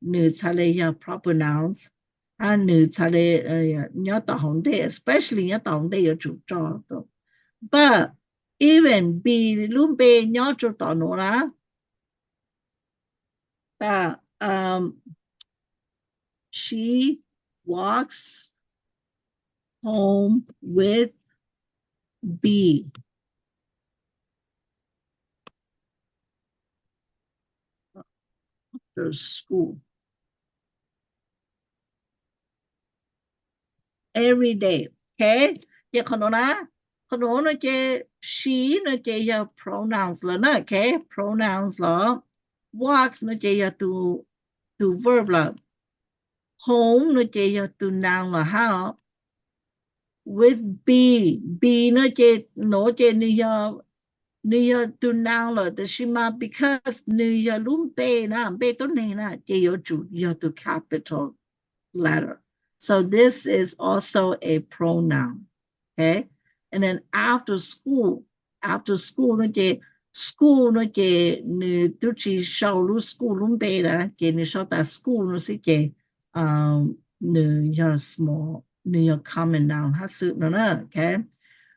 nws txhaj li yog proper nouns, hab nws txhaj li nyob tom hauv ntej, especially nyob tom hauv ntej yuav tsum tso. But even B lub npe nyob rau tom nuav na, tas she walks home with B after school every day. Ok, ces qhov nuav na, qhov nuav no ces she no ces yog pronouns lawm na. Ok, pronouns lawm. Walks no ces yog tus verb lawm. Home no ces yog tus noun lawm hab. With B, B no ces nuav ces nws yog tus noun lawm, tab sis mas because nws yog lub npe na, npe tuab neeg na, ces yuav tsum yog tus capital letter. So this is also a pronoun. Ok, and then after school, after school no ces school no ces nws twb tsis sau lub school lub npe lawm, ces nws sau tas school no xwb ces nws yog small, nws yog common noun hab xwb no na. Ok,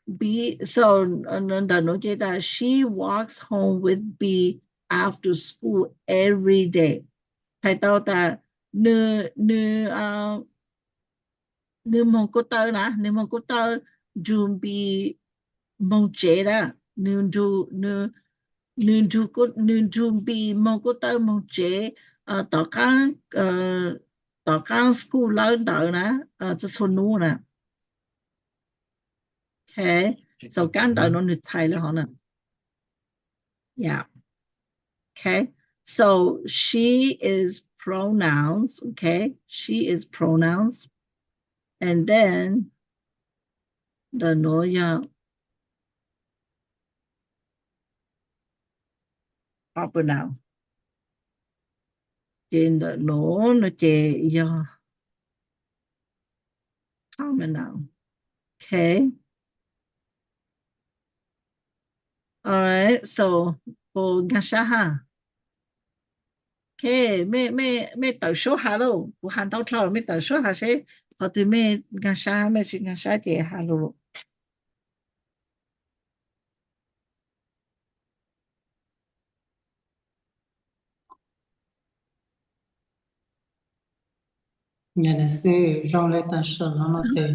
B, so ntawm nuav ces tas she walks home with B after school every day. Txhais tau tas nws, nws nws moog kuv taw na, nws moog kuv taw nrug B moog tsev na, nws nrug, nws nrug B moog kuv taw moog tsev tom qaab, tom qaab school lawm ntawd na, txhua txhua nub na. Ok, so kab ntawv no nws txhais le hov na. Yeah. Okay. So she is pronouns. Okay. She is pronouns. And then the no yog proper noun. Ces ntawm no no ces yog common noun. Okay. Alright, so puas nkaag sab ha? Okay, mej, mej tawm suab has lauj, kuv has ntau dlhau, mej tawm suab has seb qhov twg mej nkaag sab, mej tsis nkaag sab ces has lug lug. Yog li xwb, zoo li taag sim no no tes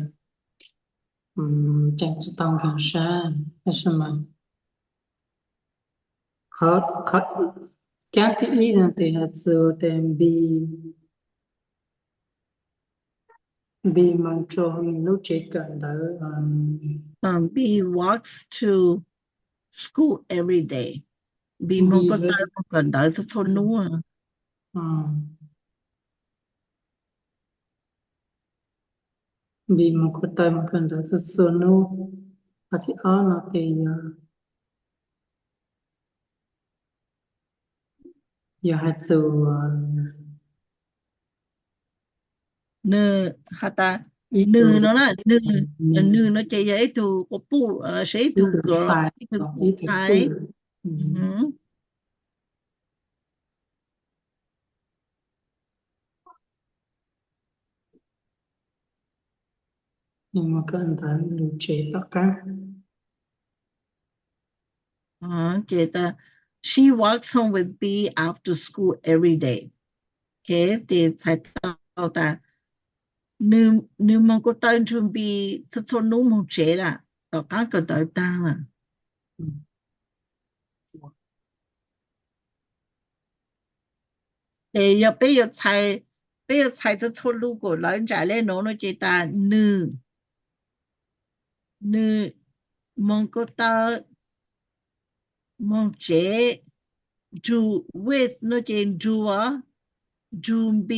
ceem tsis tau nkaag sab, tab sis mas qhov, qhov kaab thib ib no tes has txug tes B, B moog rua lub tsev kawm ntawv. B walks to school every day. B moog kuv taw moog kawm ntawv txhua txhua nub. B moog kuv taw moog kawm ntawv txhua txhua nub. Qhov thib ob no tes yog, yog has txug nwg has tas nwg no na, nwg no ces yog ib tug quas puj, ib tug, ib tug kuv txhais. Nwg moog kawm ntawv lug tsev tom qaab. Ces tas, she walks home with B after school every day. Okay, ces txhais tau tas nwg moog kuv taw nrug B txhua txhua nub moog tsev lawm tom qaab kawm ntawv taag lawm. Ces yog peb yuav txhais, peb yuav txhais txhua txhua lug kuas lawv ntsais le nuav no ces tas nwg, nwg moog kuv taw moog tsev, nrug, with no ces nrug, nrug B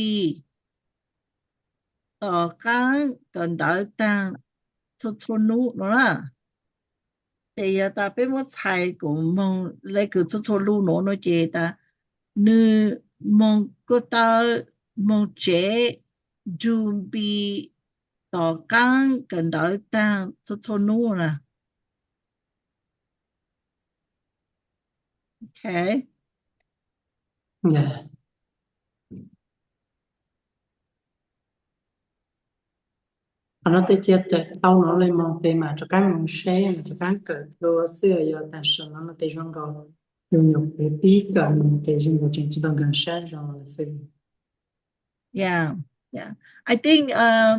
tom qaab kawm ntawv taag txhua txhua nub no na. Ces yog tas peb muab txhais kuas moog le kws txhua txhua lug nuav no ces tas nwg moog kuv taw moog tsev, nrug Npis tom qaab kawm ntawv taag txhua txhua nub na. Ok. Qhov no tej cia tau no le moog tes mas rov qaab moog seb, rov qaab kawm dlua xwb, yog taag sim no no tes zoo nkaus yus nyuam qhuav pib kawm moog tes zoo nkaus tseem tsis tau nkaag sab zoo le xwb. Yeah, yeah. I think, uh,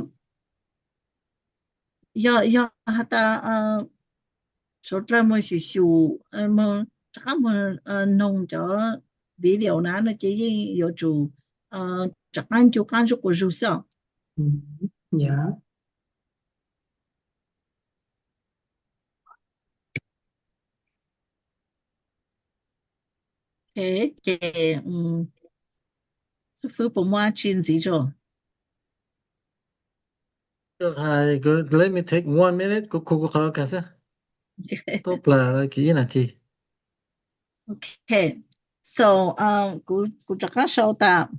yog, yog has tas, uh, suav dlawg moog xyum xyum, uh, moog rov qaab moog, uh, noog cov video na no ces yeej yuav tsum, uh, rov qaab ncu qaab ntsuj quas zug xwb os. Yeah. Ok, ces, mm, xib fwb puas muaj dlaab tsi ntxiv tso? Let me take one minute, kuv khu kuv qhov no kag xwb. Tub plag kis ib nas this. Ok, so, um, kuv, kuv rov qaab sau tas.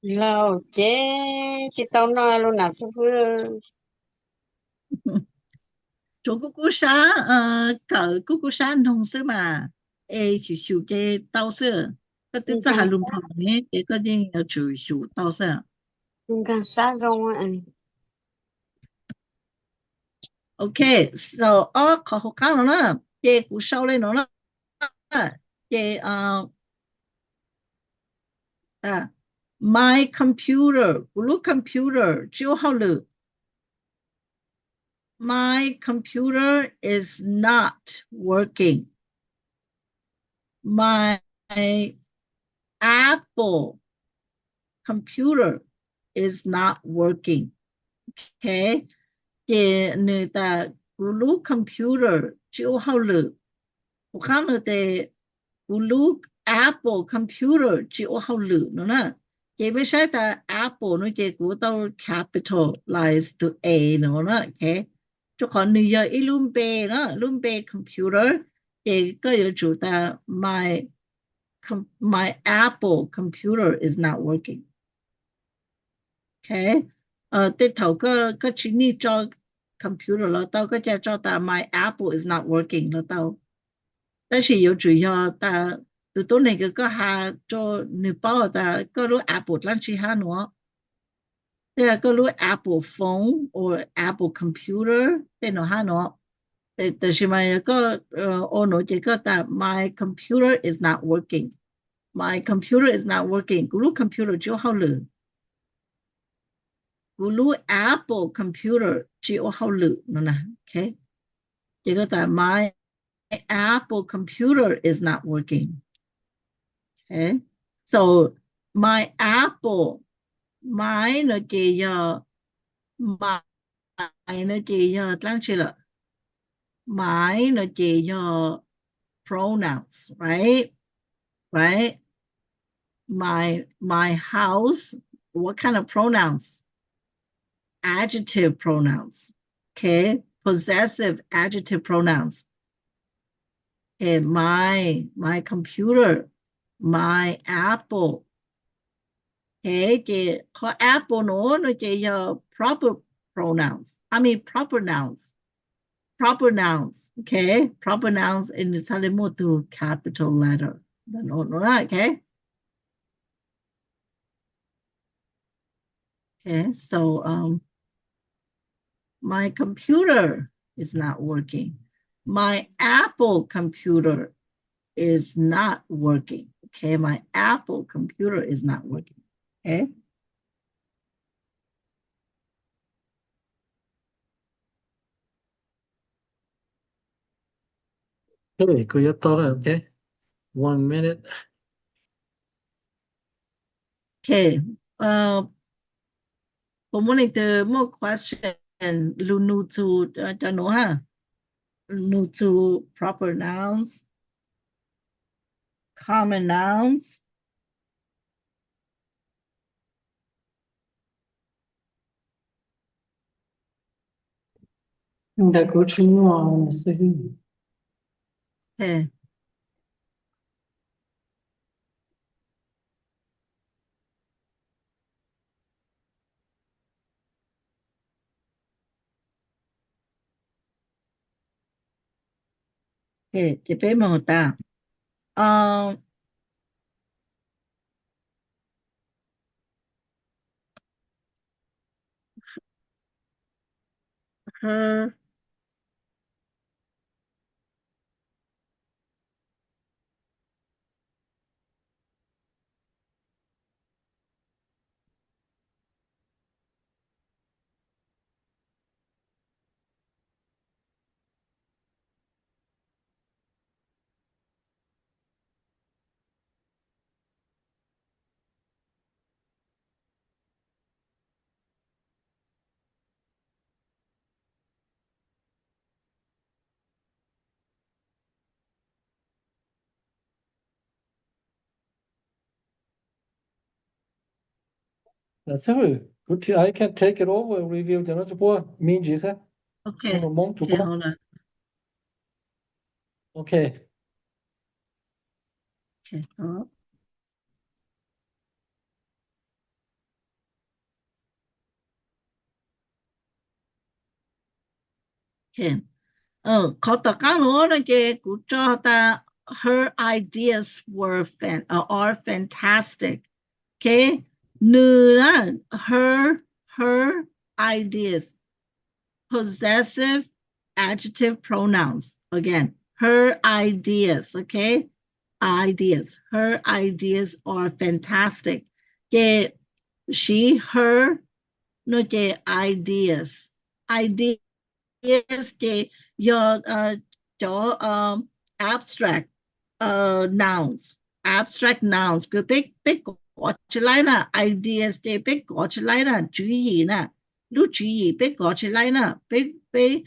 Lauj, ces tsis tau noj lub nas xib fwb. Tsuav kuv kuj sab, kawm kuj kuj sab noog xwb mas, es xyum xyum ces tau xwb. Koj twb txawj has lug nplog ne ces koj yeej yuav tsum xyum tau xwb. Nkaag sab zoo. Ok, so ob qhov hauv qaab no na, ces kuv sau le no na, ces, uh, my computer, kuv lub computer tsis ua hauj lwm. My computer is not working. My Apple computer is not working. Ok, ces nwg tas kuv lub computer tsis ua hauj lwm. Kuv qaab no tes kuv lub Apple computer tsis ua hauj lwm no na. Ces mej saib tas Apple no ces kuv tau capitalize to A no na. Ok, rua qhov nwg yog ib lub npe na, lub npe computer, ces koj yuav tsum tas my, my Apple computer is not working. Ok, tej thaum koj tsis nij tso computer los tau, koj ca tso tas my Apple is not working los tau. Tab sis yuav tsum yog tas tus tuab neeg kws koj has rua nwg paub tas koj lub Apple dlaab tsi hab nuav, tej koj lub Apple phone or Apple computer tej nuav hab nuav. Tab sis mas yog koj ua nuav ces koj tas my computer is not working. My computer is not working, kuv lub computer tsis ua hauj lwm. Kuv lub Apple computer tsis ua hauj lwm no na. Ok, ces koj tas my Apple computer is not working. Ok, so my Apple, my no ces yog, my no ces yog dlaab tsi lawm? My no ces yog pronouns, right? Right? My, my house, what kind of pronouns? Adjective pronouns. Ok, possessive adjective pronouns. Ok, my, my computer, my apple. Ok, ces qhov apple no no ces yog proper pronouns, I mean proper nouns. Proper nouns, ok, proper nouns es nwg txhaj le muaj tug capital letter ntawm no no na. Ok, okay, so, um, my computer is not working. My Apple computer is not working. Okay, my Apple computer is not working. Okay. Okay, kuv yuav tau lawm, okay. One minute. Okay, uh, Puas muaj leej twg muaj question lug nug txug cov nuav ha? Nug txug proper nouns, common nouns. Ntawm kuv tsis muaj xwb. Ces peb moog tas her Xib hwb, kuv I can take it over review cov no rua puab me ntsis xwb. Ua Moob rua puab. Ok. Qhov tom qaab nuav no ces kuv tso tas her ideas were fan, are fantastic. Ok, nwg na, her, her ideas, possessive adjective pronouns. Again, her ideas, ok? Ideas. Her ideas are fantastic. Ces siv her no ces ideas. Ideas ces yog cov abstract nouns. Abstract nouns kws peb, peb kov tsi laib na. Ideas ces peb kov tsi laib na, tswv yim na. Lub tswv yim peb kov tsi laib na. Peb, peb,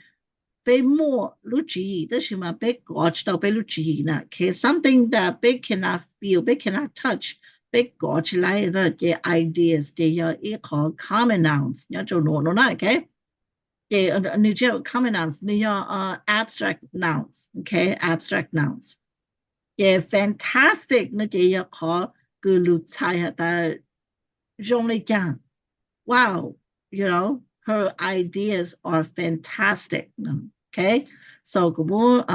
peb muaj lub tswv yim tab sis mas peb kov tsi tau peb lub tswv yim na. Ok, something that peb cannot feel, peb cannot touch, peb kov tsi laib na. Ces ideas ces yog ib qhov common nouns nyob rau nuav no na. Ok, ces nwg tsi yog common nouns, nwg yog abstract nouns. Ok, abstract nouns. Ces fantastic no ces yog qhov kws lug txhais has tas zoo le caag. Wow, you know, her ideas are fantastic. Ok, so kuv muab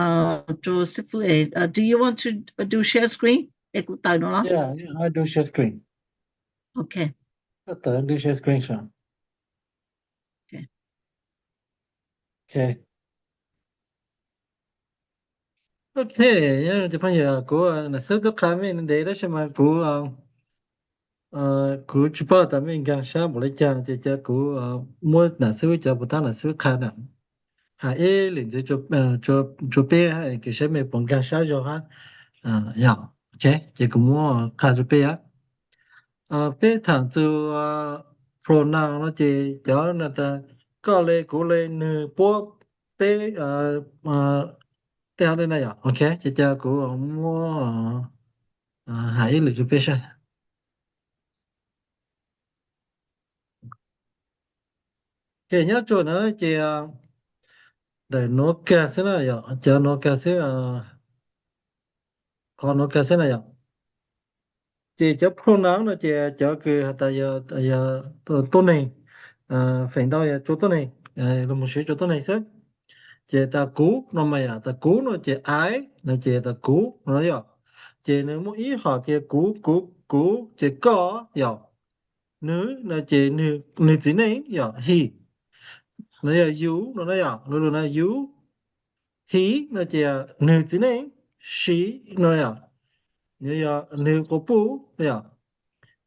rua xib fwb, do you want to do share screen? Es kuv tawm no los? Yeah, yeah, I do share screen. Ok. Koj tawm do share screen so. Ok. Ok. Ok, cov phooj ywg, kuv nam xwb tub qha mej ntev tab sis mas kuv, kuv tsis paub tas mej nkaag sab npaum le caag ces cia kuv muab nam xwb cov puas tab nam xwb qha na, has ib lwm ntxiv rua peb kws saib mej puas nkaag sab zoo hab. Yog, ok, ces kuv muab qha rua peb. Peb thaam txug pronoun no ces cov no tas koj le, kuv le, nwg, puab, peb, tej hab le na yom. Ok, ces cia kuv muab has ib lwm rua peb saib. Ok, nyob rua no ces ntawm nuav kag xwb na yom, cov nuav kag xwb, qhov nuav kag xwb na yom. Ces cov pronoun no ces cov kws has tas yog tuab neeg, feem ntau yog rua tuab neeg, lug moog siv rua tuab neeg xwb. Ces tas kuv no mas yom, tas kuv no ces I no ces tas kuv no yom. Ces nwg muaj ib hom ces kuv, kuv, kuv ces koj yom. Nwg no ces nwg txiv neej yom, he. No yog you no na yom, lug lug na you. He no ces nwg txiv neej, she no yom, yog nwg quas puj yom.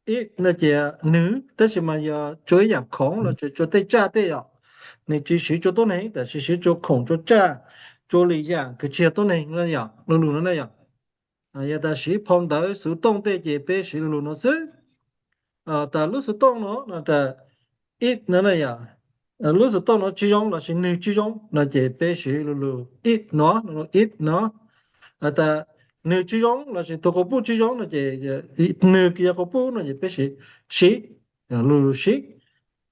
It no ces nwg, tab sis mas yog rua ib yaam khoom los rua tej tsaj tej yom. Nwg tsis siv rua tuab neeg tab sis siv rua khoom rua tsaj, rua lwm yaam kws tsis yog tuab neeg no yom, lug lug no na yom. Yog tas siv phau ntawv xuv tooj tej ces peb siv lug lug no xwb. Tas lub xuv tooj no no tas it no na yom. Lub xov tooj no tsis zoo lossis nws tsis zoo no ces peb siv lu lug it no, lu lug it no. Has tas nws tsis zoo lossis tus quas puj tsis zoo no ces, nws kws yog quas puj no ces peb siv siv, lu lug siv.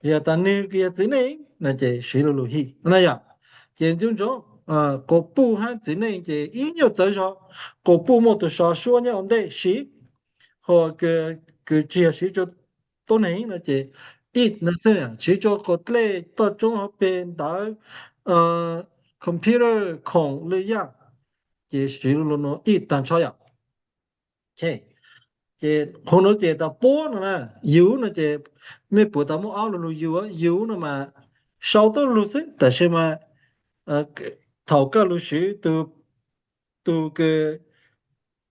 Yog tas nws kws yog txiv neej no ces siv lu lug he no na yom. Ces nco ntsoov, quas puj hab txiv neej ces ib nyuag txawv zog. Quas puj muaj tus sov suab nyob ua ntej siv, ho kws tsis yog siv rua tuab neeg no ces it no xwb, siv rua quas dlej, toj roob hauv pes, ntawv, computer, khoom lwm yam, ces siv lu lug no it taag nrho yom. Ces qhov nuav ces tas puab no na, you no ces mej puas tas muaj ob lu lug you, you no mas sau tuab lug xwb, tab sis mas thaum koj lug siv tus kws,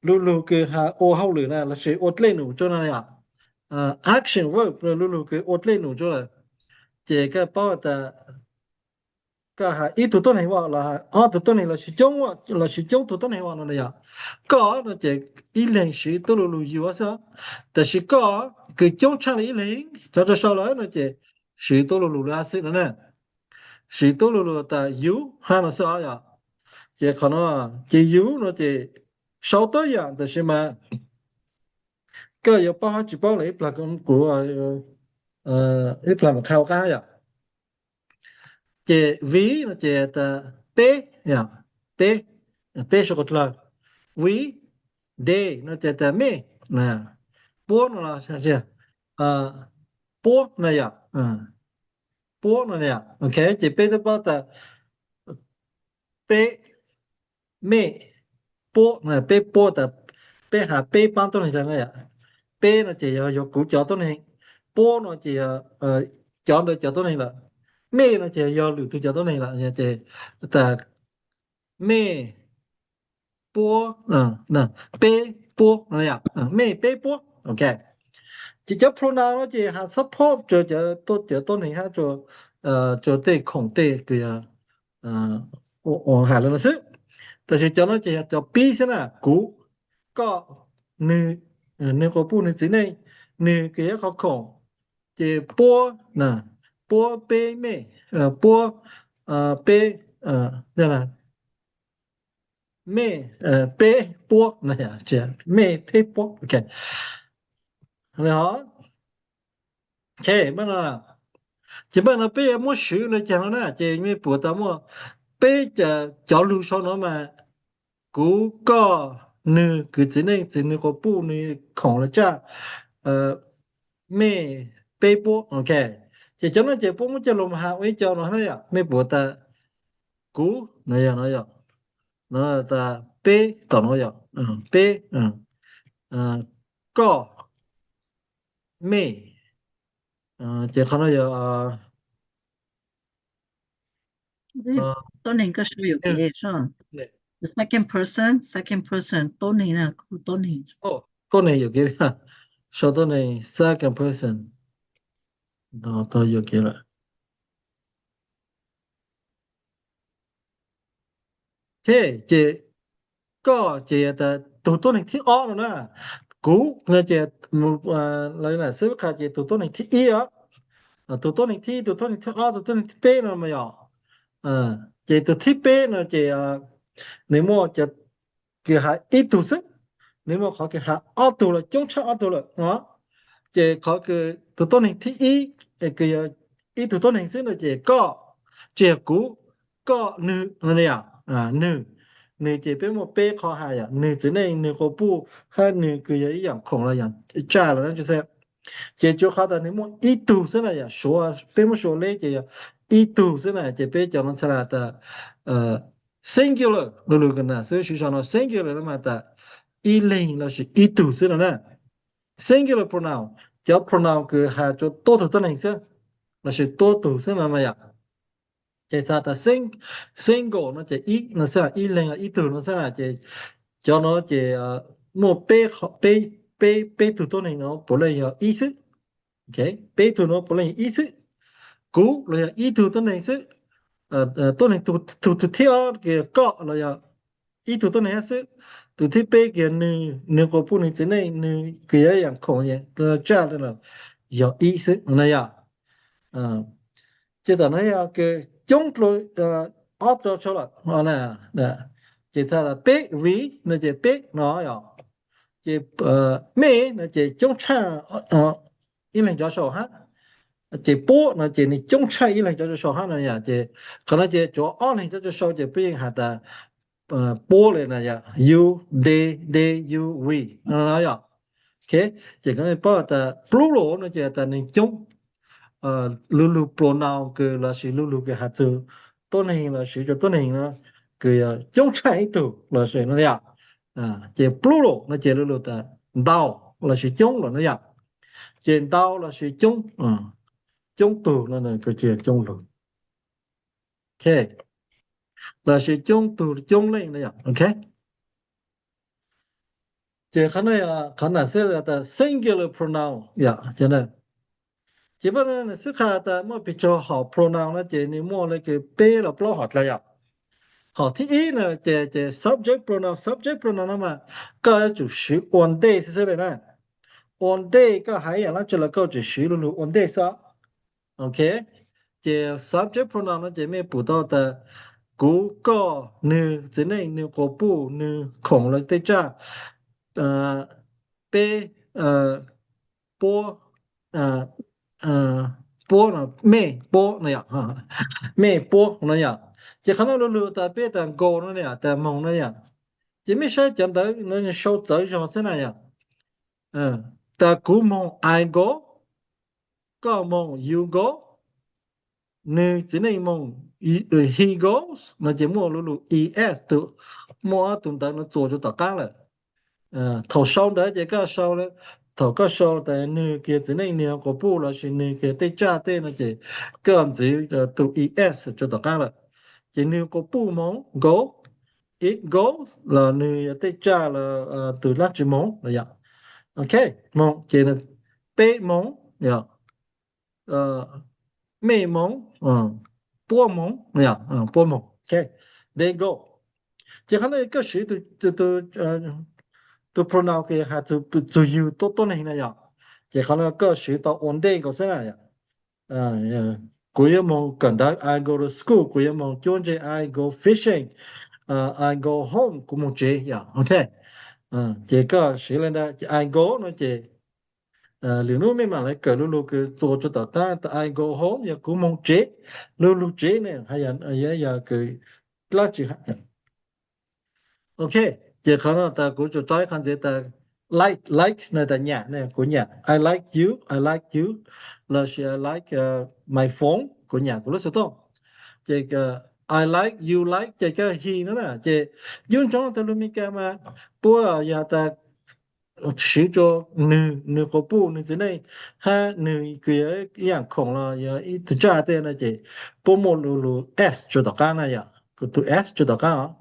lu lug kws has ua hauj lwm na lossis ua dlej num rua na yom, action verb, lu lug kws ua dlej num rua lawm, ces koj paub tas koj has ib tug tuab neeg ua los has ob tug tuab neeg lossis coob, lossis coob tug tuab neeg ua no na yom. Koj no ces ib leeg siv tuab lu lug you xwb, tab sis koj kws coob tshaj li ib leeg cov rua sau lawm no ces siv tuab lu lug lawm xwb no na. Siv tuab lu lug tas you hab no xwb os yom. Ces qhov no ces you no ces sau tuab yam tab sis mas koj yuav paub hab tsis paub lawm ib plag kuv, ib plag mam qha ua qab yom. Ces we no ces tas peb, peb, peb suav qhov dlawg. We, they no ces tas mej, puab no los, puab no yom, puab no yom. Ok, ces peb twb paub tas peb, mej, puab, peb puab tas peb has peb paab tuab neeg tag na yom. Peb no ces yog, yog kuv cov tuab neeg, puab no ces yog cov ntawd cov tuab neeg lawm. Mej no ces yog lwm tug cov tuab neeg lawm ces tas mej, puab, peb, puab, mej, peb, puab. Ok, ces cov pronoun no ces has support rua cov tuab neeg hab rua tej khoom tej kws yog has lawm no xwb. Tab sis cov no ces yog cov pib xwb na, kuv, koj, nwg, nwg quas puj nwg txiv neej, nwg kws yog qhov khoom, ces puab, puab peb mej, puab peb, mej peb puab, mej peb puab. Ok, ces npaj no peb yuav muab swv le caag no na ces mej puas tas muaj peb cov lug sau no mas, kuv, koj, nwg, kws txiv neej, txiv nwg quas puj, nwg khoom lawm tsaj, mej peb puab. Ok, ces cov no ces puab muab coj lug has ua ib co no na yom. Mej puas tas kuv no yog, no yog, no tas peb tom no yom, peb, koj, mej, ces qhov no yog tuab neeg, koj sau yuam kev, second person, second person, tuab neeg, tuab neeg, tuab neeg yuam kev, sau tuab neeg second person, tau yuam kev lawm. Ok, ces koj ces tas tug tuab neeg thib ob no na. Kuv no ces, xwb qha ces tug tuab neeg thib ib os, tug tuab neeg thib, tug tuab neeg thib ob, tug tuab neeg thib peb no mas yog. Ces tug thib peb no ces nws muaj kws has ib tug xwb, nws muaj qhov kws has ob tug los coob tshaj ob tug lawm no. Ces qhov kws tug tuab neeg thib ib kws yog ib tug tuab neeg xwb no ces koj, tsis yog kuv, koj, nwg no yom. Nwg, nwg ces peb muaj peb qhov has yom, nwg txiv neej, nwg quas puj hab nwg kws yog ib yaam khoom los yaam tsaj los na. Ces tsuav qhov tas nwg muaj ib tug xwb na yom, suav, peb muab suav le ces yog ib tug xwb na ces peb cov no txhaj has tas singular, lu lug kws nam xwb siv zog no singular no mas tas ib leeg lossis ib tug xwb no na. Singular pronoun, cov pronoun kws has rua tuab tug tuab neeg xwb lossis tuab tug xwb no mas yom. Ces txhaj tas single no ces ib no xwb, ib leeg los ib tug no xwb na. Ces cov no ces muaj peb, peb tug tuab neeg no puav leej yog ib xwb. Peb tug no puav leej yog ib xwb. Kuv los yog ib tug tuab neeg xwb. Tuab neeg tug, tug thib ob kws yog koj los yog ib tug tuab neeg hab xwb. Tug thib peb kws yog nwg, nwg quas puj, nwg txiv neej, nwg kws yog yaam khoom tsaj, yog ib xwb na yom. Ces tam no yog kws coob dlua ob rau sau lawm. Ces txhais tas peb, we no ces peb no yom. Ces mej no ces coob tshaj ib leeg cov sau hab. Ces puab no ces nws coob tshaj ib leeg cov sau hab no yom. Ces qhov no ces tsuav ob leeg cov sau ces puab yeej has tas puab le na yom, you, they, they, you, we no yom. Ces koj paub tas plural no ces tas nws coob, lu lug pronoun kws los sis lu lug kws has txug tuab neeg los sis rua tuab neeg no kws yog coob tshaj ib tug los sis no yom. Ces plural no ces lu lug tas ntau los sis coob lawm no yom. Ces ntau los sis coob, coob tug no kws tsis yog coob lug, ok, los sis coob tug coob leej no yom, ok. Ces qhov no, qhov no xwb tas singular pronoun yom. Ces pab no xwb qha tas muaj pes tsawg hom pronoun no ces nws muaj le kws peb los plaub hom dlawg yom. Hom thib ib no ces, ces subject pronoun. Subject pronoun no mas koj yuav tsum swv ua ntej xwb xwb le na. Ua ntej koj hais ib yaam dlaab tsi los koj tsum swv lu lug ua ntej xwb. Ok, ces subject pronoun no ces mej pum tau tas kuv, koj, nwg, txiv neej, nwg quas puj, nwg khoom los tej tsaj, peb, puab, puab no, mej puab no yom, mej puab no yom. Ces qhov no lu lug tas peb tas go no yom, tas moog no yom. Ces mej saib cov ntawv no sau txawv zog xwb na yom. Tas kuv moog, I go, koj moog, you go, nwg txiv neej moog, he goes no ces muaj lu lug es tug, muaj ob tug ntawv no txuas rua tom qaab lawm. Thaum sau ntawd ces koj sau, thaum koj sau tas nwg kws txiv neej, nwg quas puj los sis nwg kws tej tsaj tej no ces koj ntxiv tug es rua tom qaab lawm. Ces nwg quas puj moog, go, it goes, los nwg tej tsaj los tug dlaab tsi moog no yom. Ok, moog ces peb moog, mej moog, puab moog, puab moog, ok, they go. Ces qhov no koj swv tug pronoun kws has txug yug tuab neeg na yom. Ces qhov no koj swv tau ua ntej nkaus xwb na yom. Kuv yuav moog kawm ntawv, I go to school. Kuv yuav moog cuab ntseg, I go fishing. I go home, kuv moog tsev yom, ok. Ces koj swv le ntawd, ces I go no ces lwm nub mej maam le kawm lu lug kws txuas rua tom qaab tas I go home yog kuv moog tsev. Lu lug tsev ne, yog kws dlaab tsi. Ok, ces qhov no tas kuv tsuas tso ib qhov ntxiv tas like, like no tas nyam ne, kuv nyam, I like you, I like you, los sis I like my phone, kuv nyam kuv lub xov tooj. Ces I like, you like ces koj he no na. Ces nco ntsoov tas lug Amelikas mas puab yog tas swv rua nwg, nwg quas puj, nwg txiv neej, hab nwg kws yog ib yaam khoom los yog ib tug tsaj tej no ces puab muaj lu lug s rua tom qaab na yom, tug s rua tom qaab os.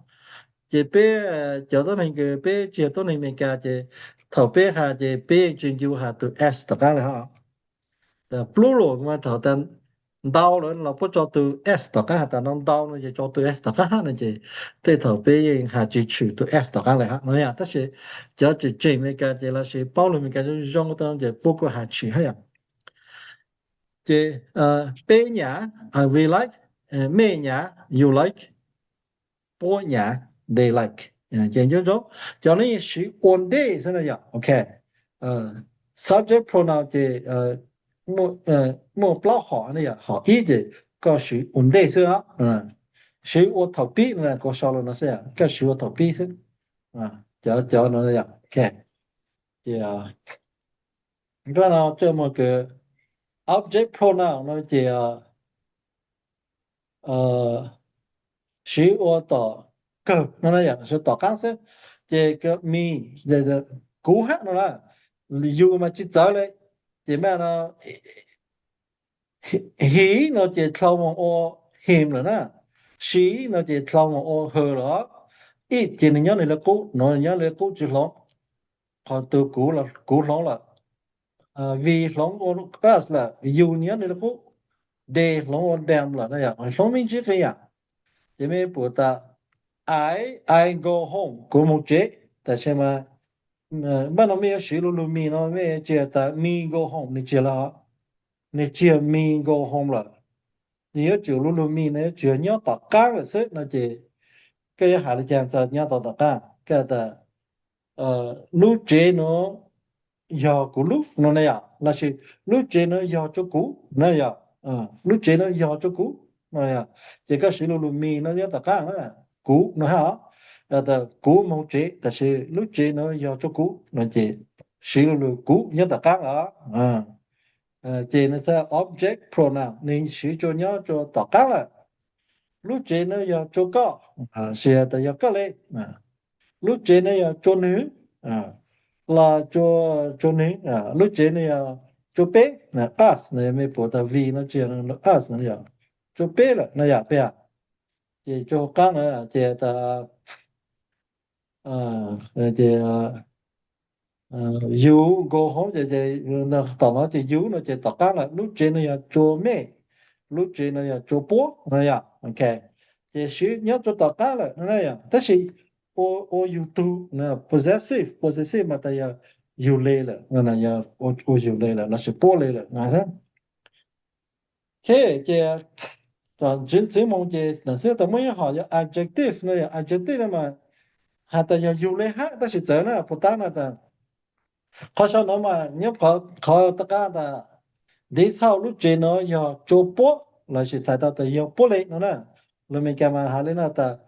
Ces peb cov tuab neeg kws peb tsi yog tuab neeg Amelikas ces thaum peb has ces peb yeej tsi ncu has tug s tom qaab le hab. Plural mas thaum tas ntau lawm los puab tso tug s tom qaab, has tas ntau ntau no ces tso tug s tom qaab hab no ces tej thaum peb yeej has tsi tshwm tug s tom qaab le hab no yom. Tab sis cov tseem tseem Amelikas ces los sis paub lug Amelikas zoo zoo tas ces puab kuj has tshwm hab yom. Ces peb nyam, we like, mej nyam, you like, puab nyam, they like. Ces nco ntsoov cov no yeej swv ua ntej xwb na yom. Ok, subject pronoun ces muaj plaub hom no yom. Hom ib ces koj swv ua ntej xwb os, swv ua thaum pib no, kuv sau lug no xwb, koj swv ua thaum pib xwb. Cov, cov no yom, ok. Ces nrab no coj moog kws object pronoun no ces swv ua tom kawg no na yom, swv tom qaab xwb. Ces me, kuv hab no na, you mas tsi txawv le. Ces maj no he no ces dlhau moog ua him lawm na, she no ces dlhau moog ua her lawm. It ces nwg nyob nwg le qub, no nyob le qub tsi hloov, qhov tug kuv hloov lawm. We hloov ua us lawm, you nyob nwg le qub, they hloov ua them lawm na yom, hloov me ntsis qee yam. Ces mej pum tas I, I go home, kuv moog tsev. Tab sis mas npaj no mej yuav swv lu lug me no mej tsi tas me go home, nwg tsi le hov. nws tsis yog me go home lawm. Nws yuav tsum, lub lug me no yuav tsum yog nyob tom qaab lawm xwb no ces koj yuav has le caag txug nyob tom tom qaab? Koj tas lub tsev nuav yog kuv lub no na yom, lossis lub tsev nuav yog tsua kuv na yom, lub tsev nuav yog tsua kuv no yom. Ces koj siv lub lug me no nyob tom qaab na, kuv no hab os. Yog tas kuv moog tsev tab sis lub tsev nuav yog tsua kuv no ces siv lub lug kuv nyob tom qaab os. Ces nwg txhaj object pronoun nwg siv tsua nyob tsua tom qaab lawm. Lub tsev nuav yog tsua koj, sis tas yog koj le. Lub tsev nuav yog tsua nwg, los tsua, tsua nwg. Lub tsev nuav yog tsua peb, us, mej pum tas we no tsis yog us no, yog tsua peb lawm no yom, peb. Ces tsua huv qaab na ces tas, ces you go home ces, tom no ces you no ces tom qaab lawm, lub tsev nuav yog tsua mej, lub tsev nuav yog tsua puab no yom. Ok, ces siv nyob tsua tom qaab lawm no na yom, tab sis ua yug tug, possessive, possessive mas tas yog yug le lawm, yog ua yug le lawm lossis puab le lawm no. Ok, ces tom ntxiv ntxiv moog ces nam xwb tas muaj ib hom yog adjective no, yog adjective no mas has tas yog yug le hab tab sis txawv na, puas tab na tas qhov sau no mas nyob qhov tom qaab tas this house, lub tsev nuav yog tsua puab lossis txhais tau tas yog puab le no na. Lus Amelikas mas has le no tas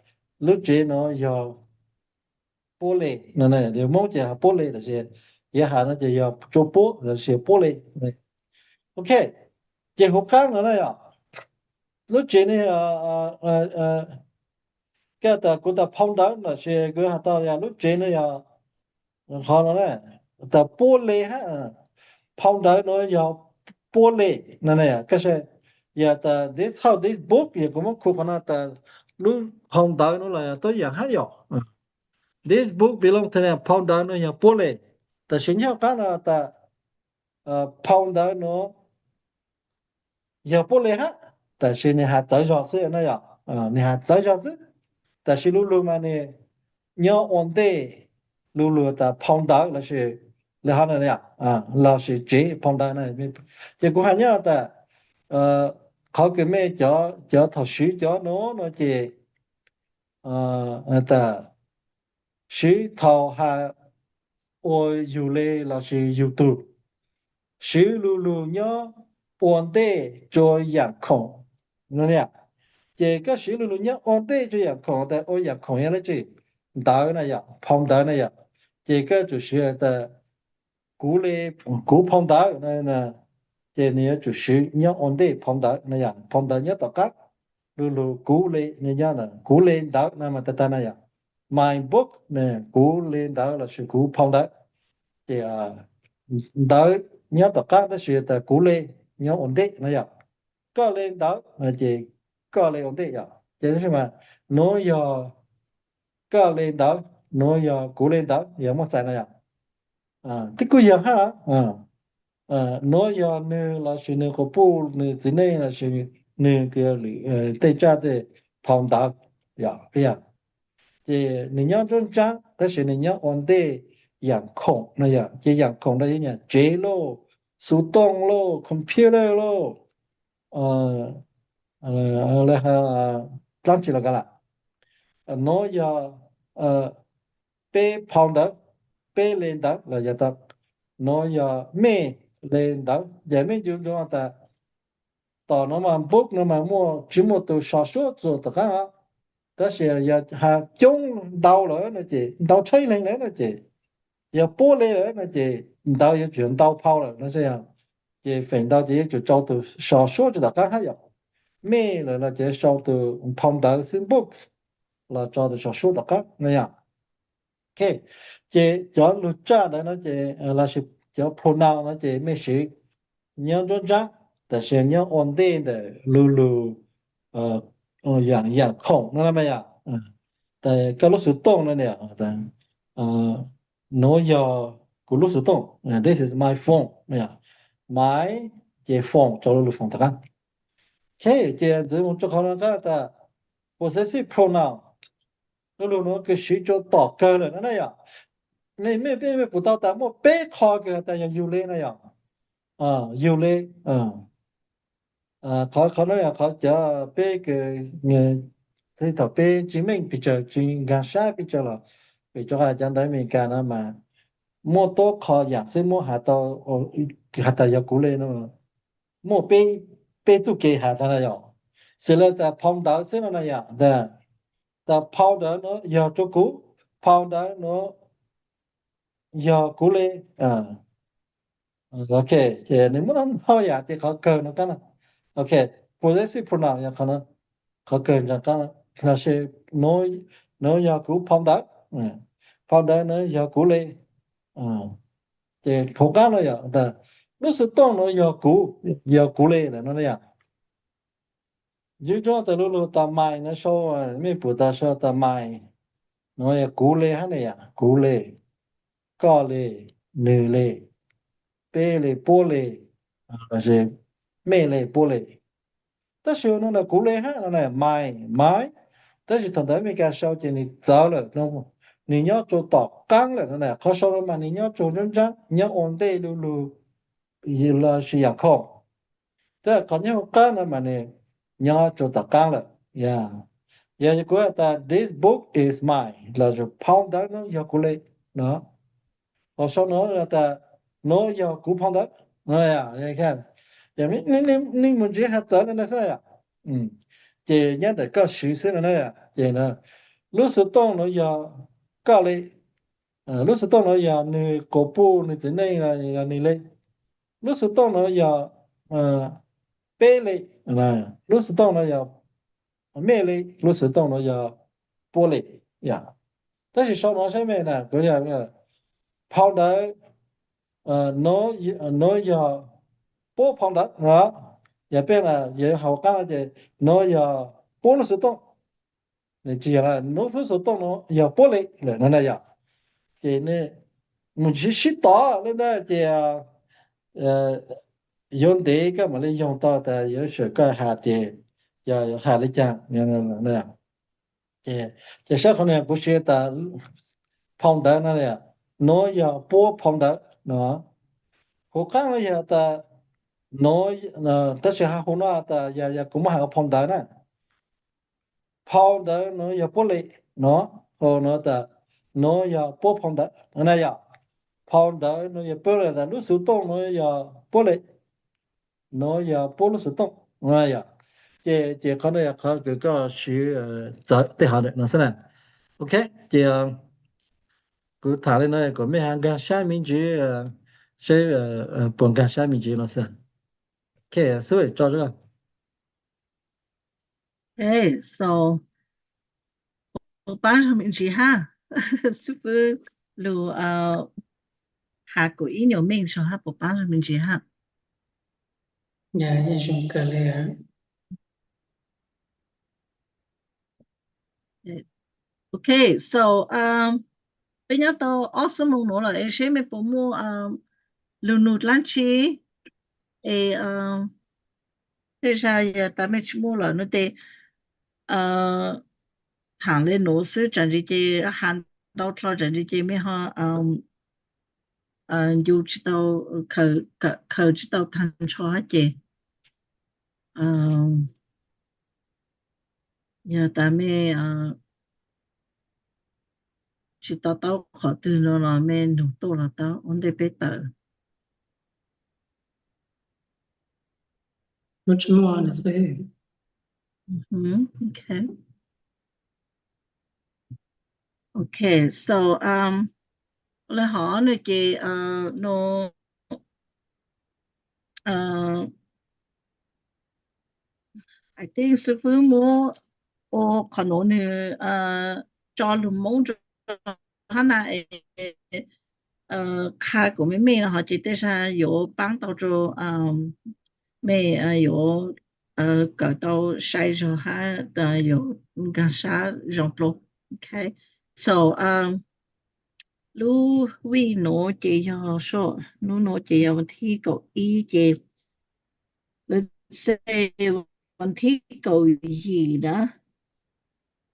lub tsev nuav yog puab le no, Moob ces has puab le tab sis yuav has no ces yog tsua puab lossis puab le. Ok, ces huv qaab no na yom, lub tsev nuav yog, koj tas kuv tas phau ntawv lossis kuv has tau yog lub tsev nuav yog qhov no na, tas puab le hab, phau ntawv nuav yog puab le no na. Koj saib, yog tas this house, this book, yog kuv muab khu qhov no tas lub phau ntawv nuav los yog tuab yaam hab yom. This book belong to, phau ntawv nuav yog puab le, tab sis nyob qaab no tas phau ntawv nuav yog puab le hab, tab sis nwg has txawv zog xwb na yom, nwg has txawv zog xwb. Tab sis lub lug mas nwg nyob ua ntej lub lug tas phau ntawv lossis le hov no, lossis tsev phau ntawv na. Ces kuv has nyob tas qhov kws mej cov thaum siv cov nuav no ces tas siv thaum has ua yug le lossis yug tug, siv lub lug nyob ua ntej tsua yaam khoom no. Ces koj siv lub lug nyob ua ntej tsua yaam khoom tas ua yaam khoom yog dlaab tsi? Ntawv na yom, phau ntawv na yom. Ces koj tsum siv tas kuv le, kuv phau ntawv no, ces nwg yuav tsum siv nyob ua ntej phau ntawv na yom. Phau ntawv nyob tom qaab, lub lug kuv le, nyob kuv le ntawv no mas tag tag na yom. My book, kuv le ntawv lossis kuv phau ntawv. Ces ntawv nyob tom qaab tab sis tas kuv le nyob ua ntej no yom. Koj le ntawv no ces koj le ua ntej yom. Ces tab sis mas nuav yog koj le ntawv, nuav yog kuv le ntawv, yog muaj txais no yom. Twb kuj yog hab, nuav yog nwg lossis nwg quas puj, nwg txiv neej lossis nwg kws lwm tej tsaj tej phau ntawv yom. Ces nwg nyob nruab nraab tab sis nwg nyob ua ntej yaam khoom no yom. Ces yaam khoom no yuav nyam tsev lauj, xuv tooj lauj, computer lauj, dlaab tsi los kav lam. Nuav yog peb phau ntawv, peb le ntawv los yog tau. Nuav yog mej le ntawv, ces mej ncu ncu tas tom nuav mas book no mas muaj, tsi muaj tug so suab txug tom qaab os. Tab sis yog has coob ntau lawm no ces ntau tshaib leeg lawm no ces, yog puab le lawm no ces ntawv yuav tsum ntau phau lawm no. Ces feem ntau ces yuav tsum sau tug so suab tsi tom qaab hab yom. Mej lawm los ces sau tug phau ntawv xwb, books, los tso tug so suab tom qaab no yom. Ok, ces cov lug tsaj ntawd no ces, lossis cov pronoun no ces mej siv nyob nruab nraab, tab sis nyob ua ntej ntawm lub lug yaam khoom no na yom. Koj lub xuv tooj no, nuav yog kuv lub xuv tooj, this is my phone no yom. My ces phone, tso lub lug phone tom qaab. Ok, ces ntxiv moog rua qhov no tas possessive pronoun, lub lug nuav kws siv rua tom kawg lawm no na yom. Nej mej pum tau tas muaj peb qho kws has tas yog yug le na yom. Yug le, Qhov, qhov no yog qhov cov peb, thaum peb tsis meej pes tsawg, tsis nkag siab pes tsawg los, vim rau qhov cov ntawv Amelikas no mas muaj tuab qho yam xwb, muab has tau, has tas yog kuv li no, muaj peb, peb txuj kev has tau na yom. Xws li tas phau ntawv xwb no na yom, tas phau ntawv no yog rau kuv, phau ntawv no yog kuv li. Ok, ces nws muab ntau yam ces qhov kawg no qab no. Ok, possessive pronoun yog qhov no, qhov kawg ntawm qab no, lossis no yog kuv phau ntawv, phau ntawv no yog kuv li. Ces hauv qab no yog tas lub xov tooj no yog kuv, yog kuv li lawm no yom. Yus nco tas lub lug tas mine no sau, mej pum tas sau tas mine no yog kuv li hab na yom, kuv li, koj li, nws li, peb li, puab li, mej li, puab li. Tab sis no na kuv li hab no na mine, mine. Tab sis thaum ntawv Amelikas sau ces nws txawv lawm, nws nyob rau tom qaab lawm no na. Qhov sau no mas nws nyob rau nruab nrab, nyob ua ntej lub lug, lossis yam khoo. Tab qhov nyob hauv qab no mas nws nyob rau tom qaab lawm. Yog kuv has tas this book is mine, lossis phau ntawv no yog kuv li no. Qhov sau no tas no yog kuv phau ntawv. Nej mus ntsib has txawv no na xwb na yom. Ces nyob ntawm koj siv xwb no na. Ces lub xov tooj no yog koj li, lub xov tooj no yog nws quas puj, nws txiv neej, yog nws li. Lub xov tooj no yog peb li, lub xov tooj no yog mej li, lub xov tooj no yog puab li. Yog, tab sis sau no saib mej na, kuv yog phau ntawv, no yog puab phau ntawv no. Yog peb na, yog hauv qab no ces no yog puab lub xov tooj. Nws tsis yog, lub lub xov tooj no yog puab li lawm no na yom. Ces nej mus sib sib tov li ntawd ces yuav ntev koj mam li yoog tau tas yuav tsum koj has tias yog has li cas. Ces saib qhov no kuv siv tas phau ntawv no, no yog puab phau ntawv no. Hauv qab no yog tas no, tab sis hauv no tas yog, yog kuv muab has ua phau ntawv na. Phau ntawv no yog puab li no, no tas no yog puab phau ntawv na yom. Phau ntawv no yog puab li, tas lub xov tooj no yog puab li, no yog puab lub xov tooj na yom. Ces, ces qhov no yog qhov kws koj siv txawv tej hov ntawm no xwb na. Ok, ces kuv tham li no kom mej ho nkag siab me ntsis, seb puas nkag siab me ntsis no xwb. Ok, xub tso so, puas paub zoo me ntsis hab? Xib fwb lug has kuv ib nyuag meej zog hab, puas paub zoo me ntsis hab? Zoo kawg li. Ok, so peb nyob tau ob xuab moos nuav lawm es seb mej puas muaj lug nug dlaab tsi es tej zag yog tas mej tsis muaj lawm no ces tham le nuav xwb, tsam ntsis ces has ntau dlhau tsam ntsis ces mej ho ncu tsis tau, khaws tsis tau tag nrho hab ces yog tas mej tsis to taub qhov twg no los mej nug tuaj los tau ua ntej peb tawm. Ok, so lawv hov no ces no I think xib fwb muab ua qhov nuav nwg tso lug Moob rua hab na, qha kuas mej mej no hov ces tej zag yuav paab tau rua mej yuav kawm tau sai zog hab yuav nkaag sab zoo dlua. Ok, so lub week nuav ces yog, lub nuav ces yog vas thib kaum ib ces lawv xav vas thib kaum yim na,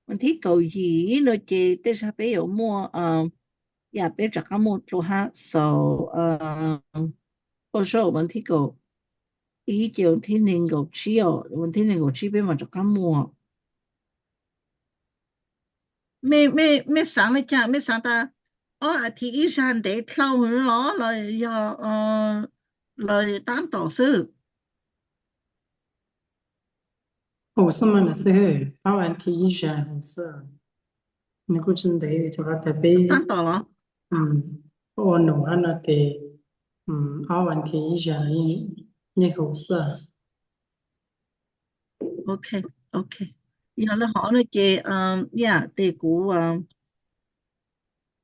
vas thib kaum yim no ces tej zag peb yuav muaj yam peb rov qaab muaj dlua hab, so ua so vas thib kaum ib ces vas thib nees nkaum tsib os, vas thib nees nkaum tsib peb mam rov qab muaj. Mej, mej xaav le caag? Mej xaav tas ob as thiv ib zag ntev dlhau los, los yog, los taab tom xwb? Hu xwb mas na xwb, ob as thiv ib zag hu xwb. Nws kuj tsis ntev, rau qhov tas peb taab tom los ua num hab no ces ob as thiv ib zag yeej hu xwb. Ok, ok. Yog le hov no ces, yam tes kuv,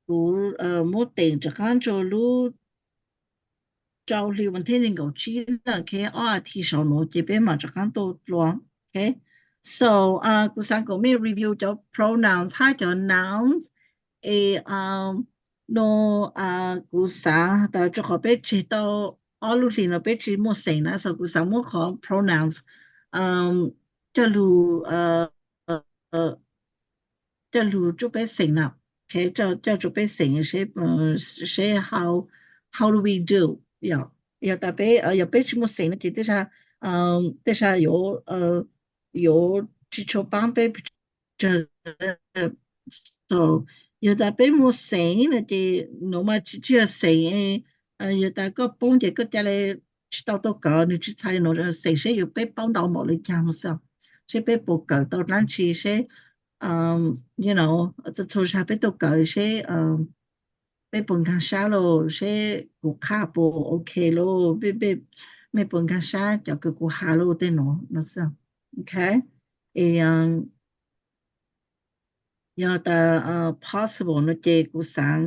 kuv muab teem rov qaab rua lub rau hli vas thib nees nkaum tsib na, ok, ob as thiv saum nuav ces peb mam rov qaab tuaj dlua. Ok, so kuv xaav kom mej review cov pronouns hab cov nouns es no kuv xaav tas rua qhov peb tseg tau ob lub hlis no peb tsis muaj xeem na, so kuv xaav muab qhov pronouns coj lug, coj lug rua peb xeem na, ok, coj rua peb xeem seb, seb how, how do we do, yog tas peb, yog peb tsis muaj xeem no ces tej zag, tej zag yuav, yuav tsis tshua paab peb. So yog tas peb muaj xeem no ces nuav mas tsis, tsis yog xeem, yog tas koj poob ces koj ca le tsis tau tuaj kawm, nws tsis txhais nuav xeem, seb yuav peb paub ntau npaum le caag no xwb, seb peb puas kawm tau dlaab tsi, seb, you know, txhua txhua zag peb tuaj kawm seb peb puas nkaag sab lauj, seb kuv qha puas ok lauj, mej puas nkaag sab cov kws kuv has lauj, tej nuav no xwb. Ok, es yog tas possible no ces kuv xaav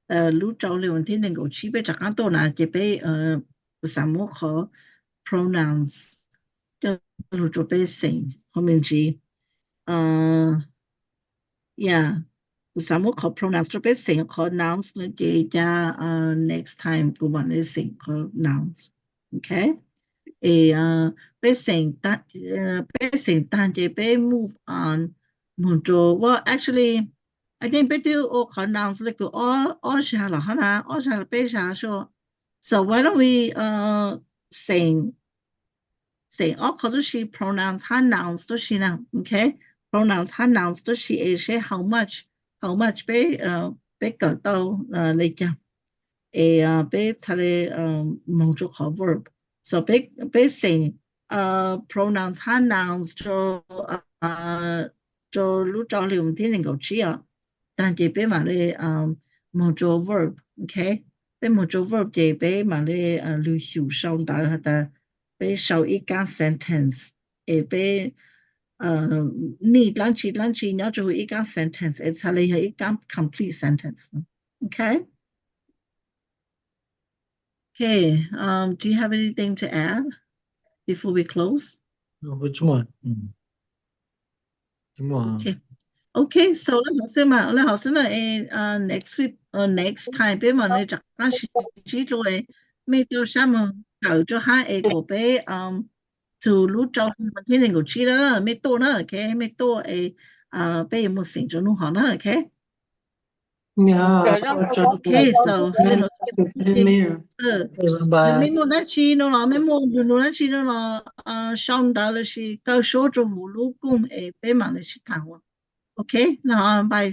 tas lub rau hli vas thib nees nkaum tsib peb rov qaab tuaj na ces peb, kuv xaav muab qhov pronouns coj lug rua peb xeem qhov me ntsis. Yeah, kuv xaav muab qhov pronouns rua peb xeem, qhov nouns no ces ca next time kuv mam le xeem qhov nouns. Ok, es peb xeem taag ces peb move on moog rua, well, actually, I think peb twb ua qhov nouns le kws ob zag los hab na, ob zag los peb zag sua. So why don't we xeem, xeem ob qhov tuab si, pronouns hab nouns tuab si na. Ok, pronouns hab nouns tuab si es seb how much, how much peb, peb kawm tau le caag, es peb txhad le moog rua qhov verb. So peb xeem pronouns hab nouns rua lub rau hli vas thib nees nkaum tsib os, taag ces peb mam le moog rua verb. Ok, peb moog rua verb ces peb mam le lug xyum sau ntawv has tas peb sau ib kaab sentence es peb nij dlaab tsi dlaab tsi nyob rua huv ib kaab sentence es txhad le yog ib kaab complete sentence. Ok. Okay, um, do you have anything to add before we close? Okay, so le hov xwb mas, le hov xwb na es next week, next time peb mam le rov qab sib ntsib dlua es mej rau sab moog kawm rua hab es kuas peb txug lub rau hli vas thib nees nkaum tsib na, mej tuaj na, ok, mej tuaj es peb yuav muaj xeem rua nub hov na, ok. Okay, so mej muaj dlaab tsi no los, mej muaj lug nug dlaab tsi no los sau ntawv lossis kaw suab rua huv lub kooj es peb mam le sib taag ua. Ok, no bye.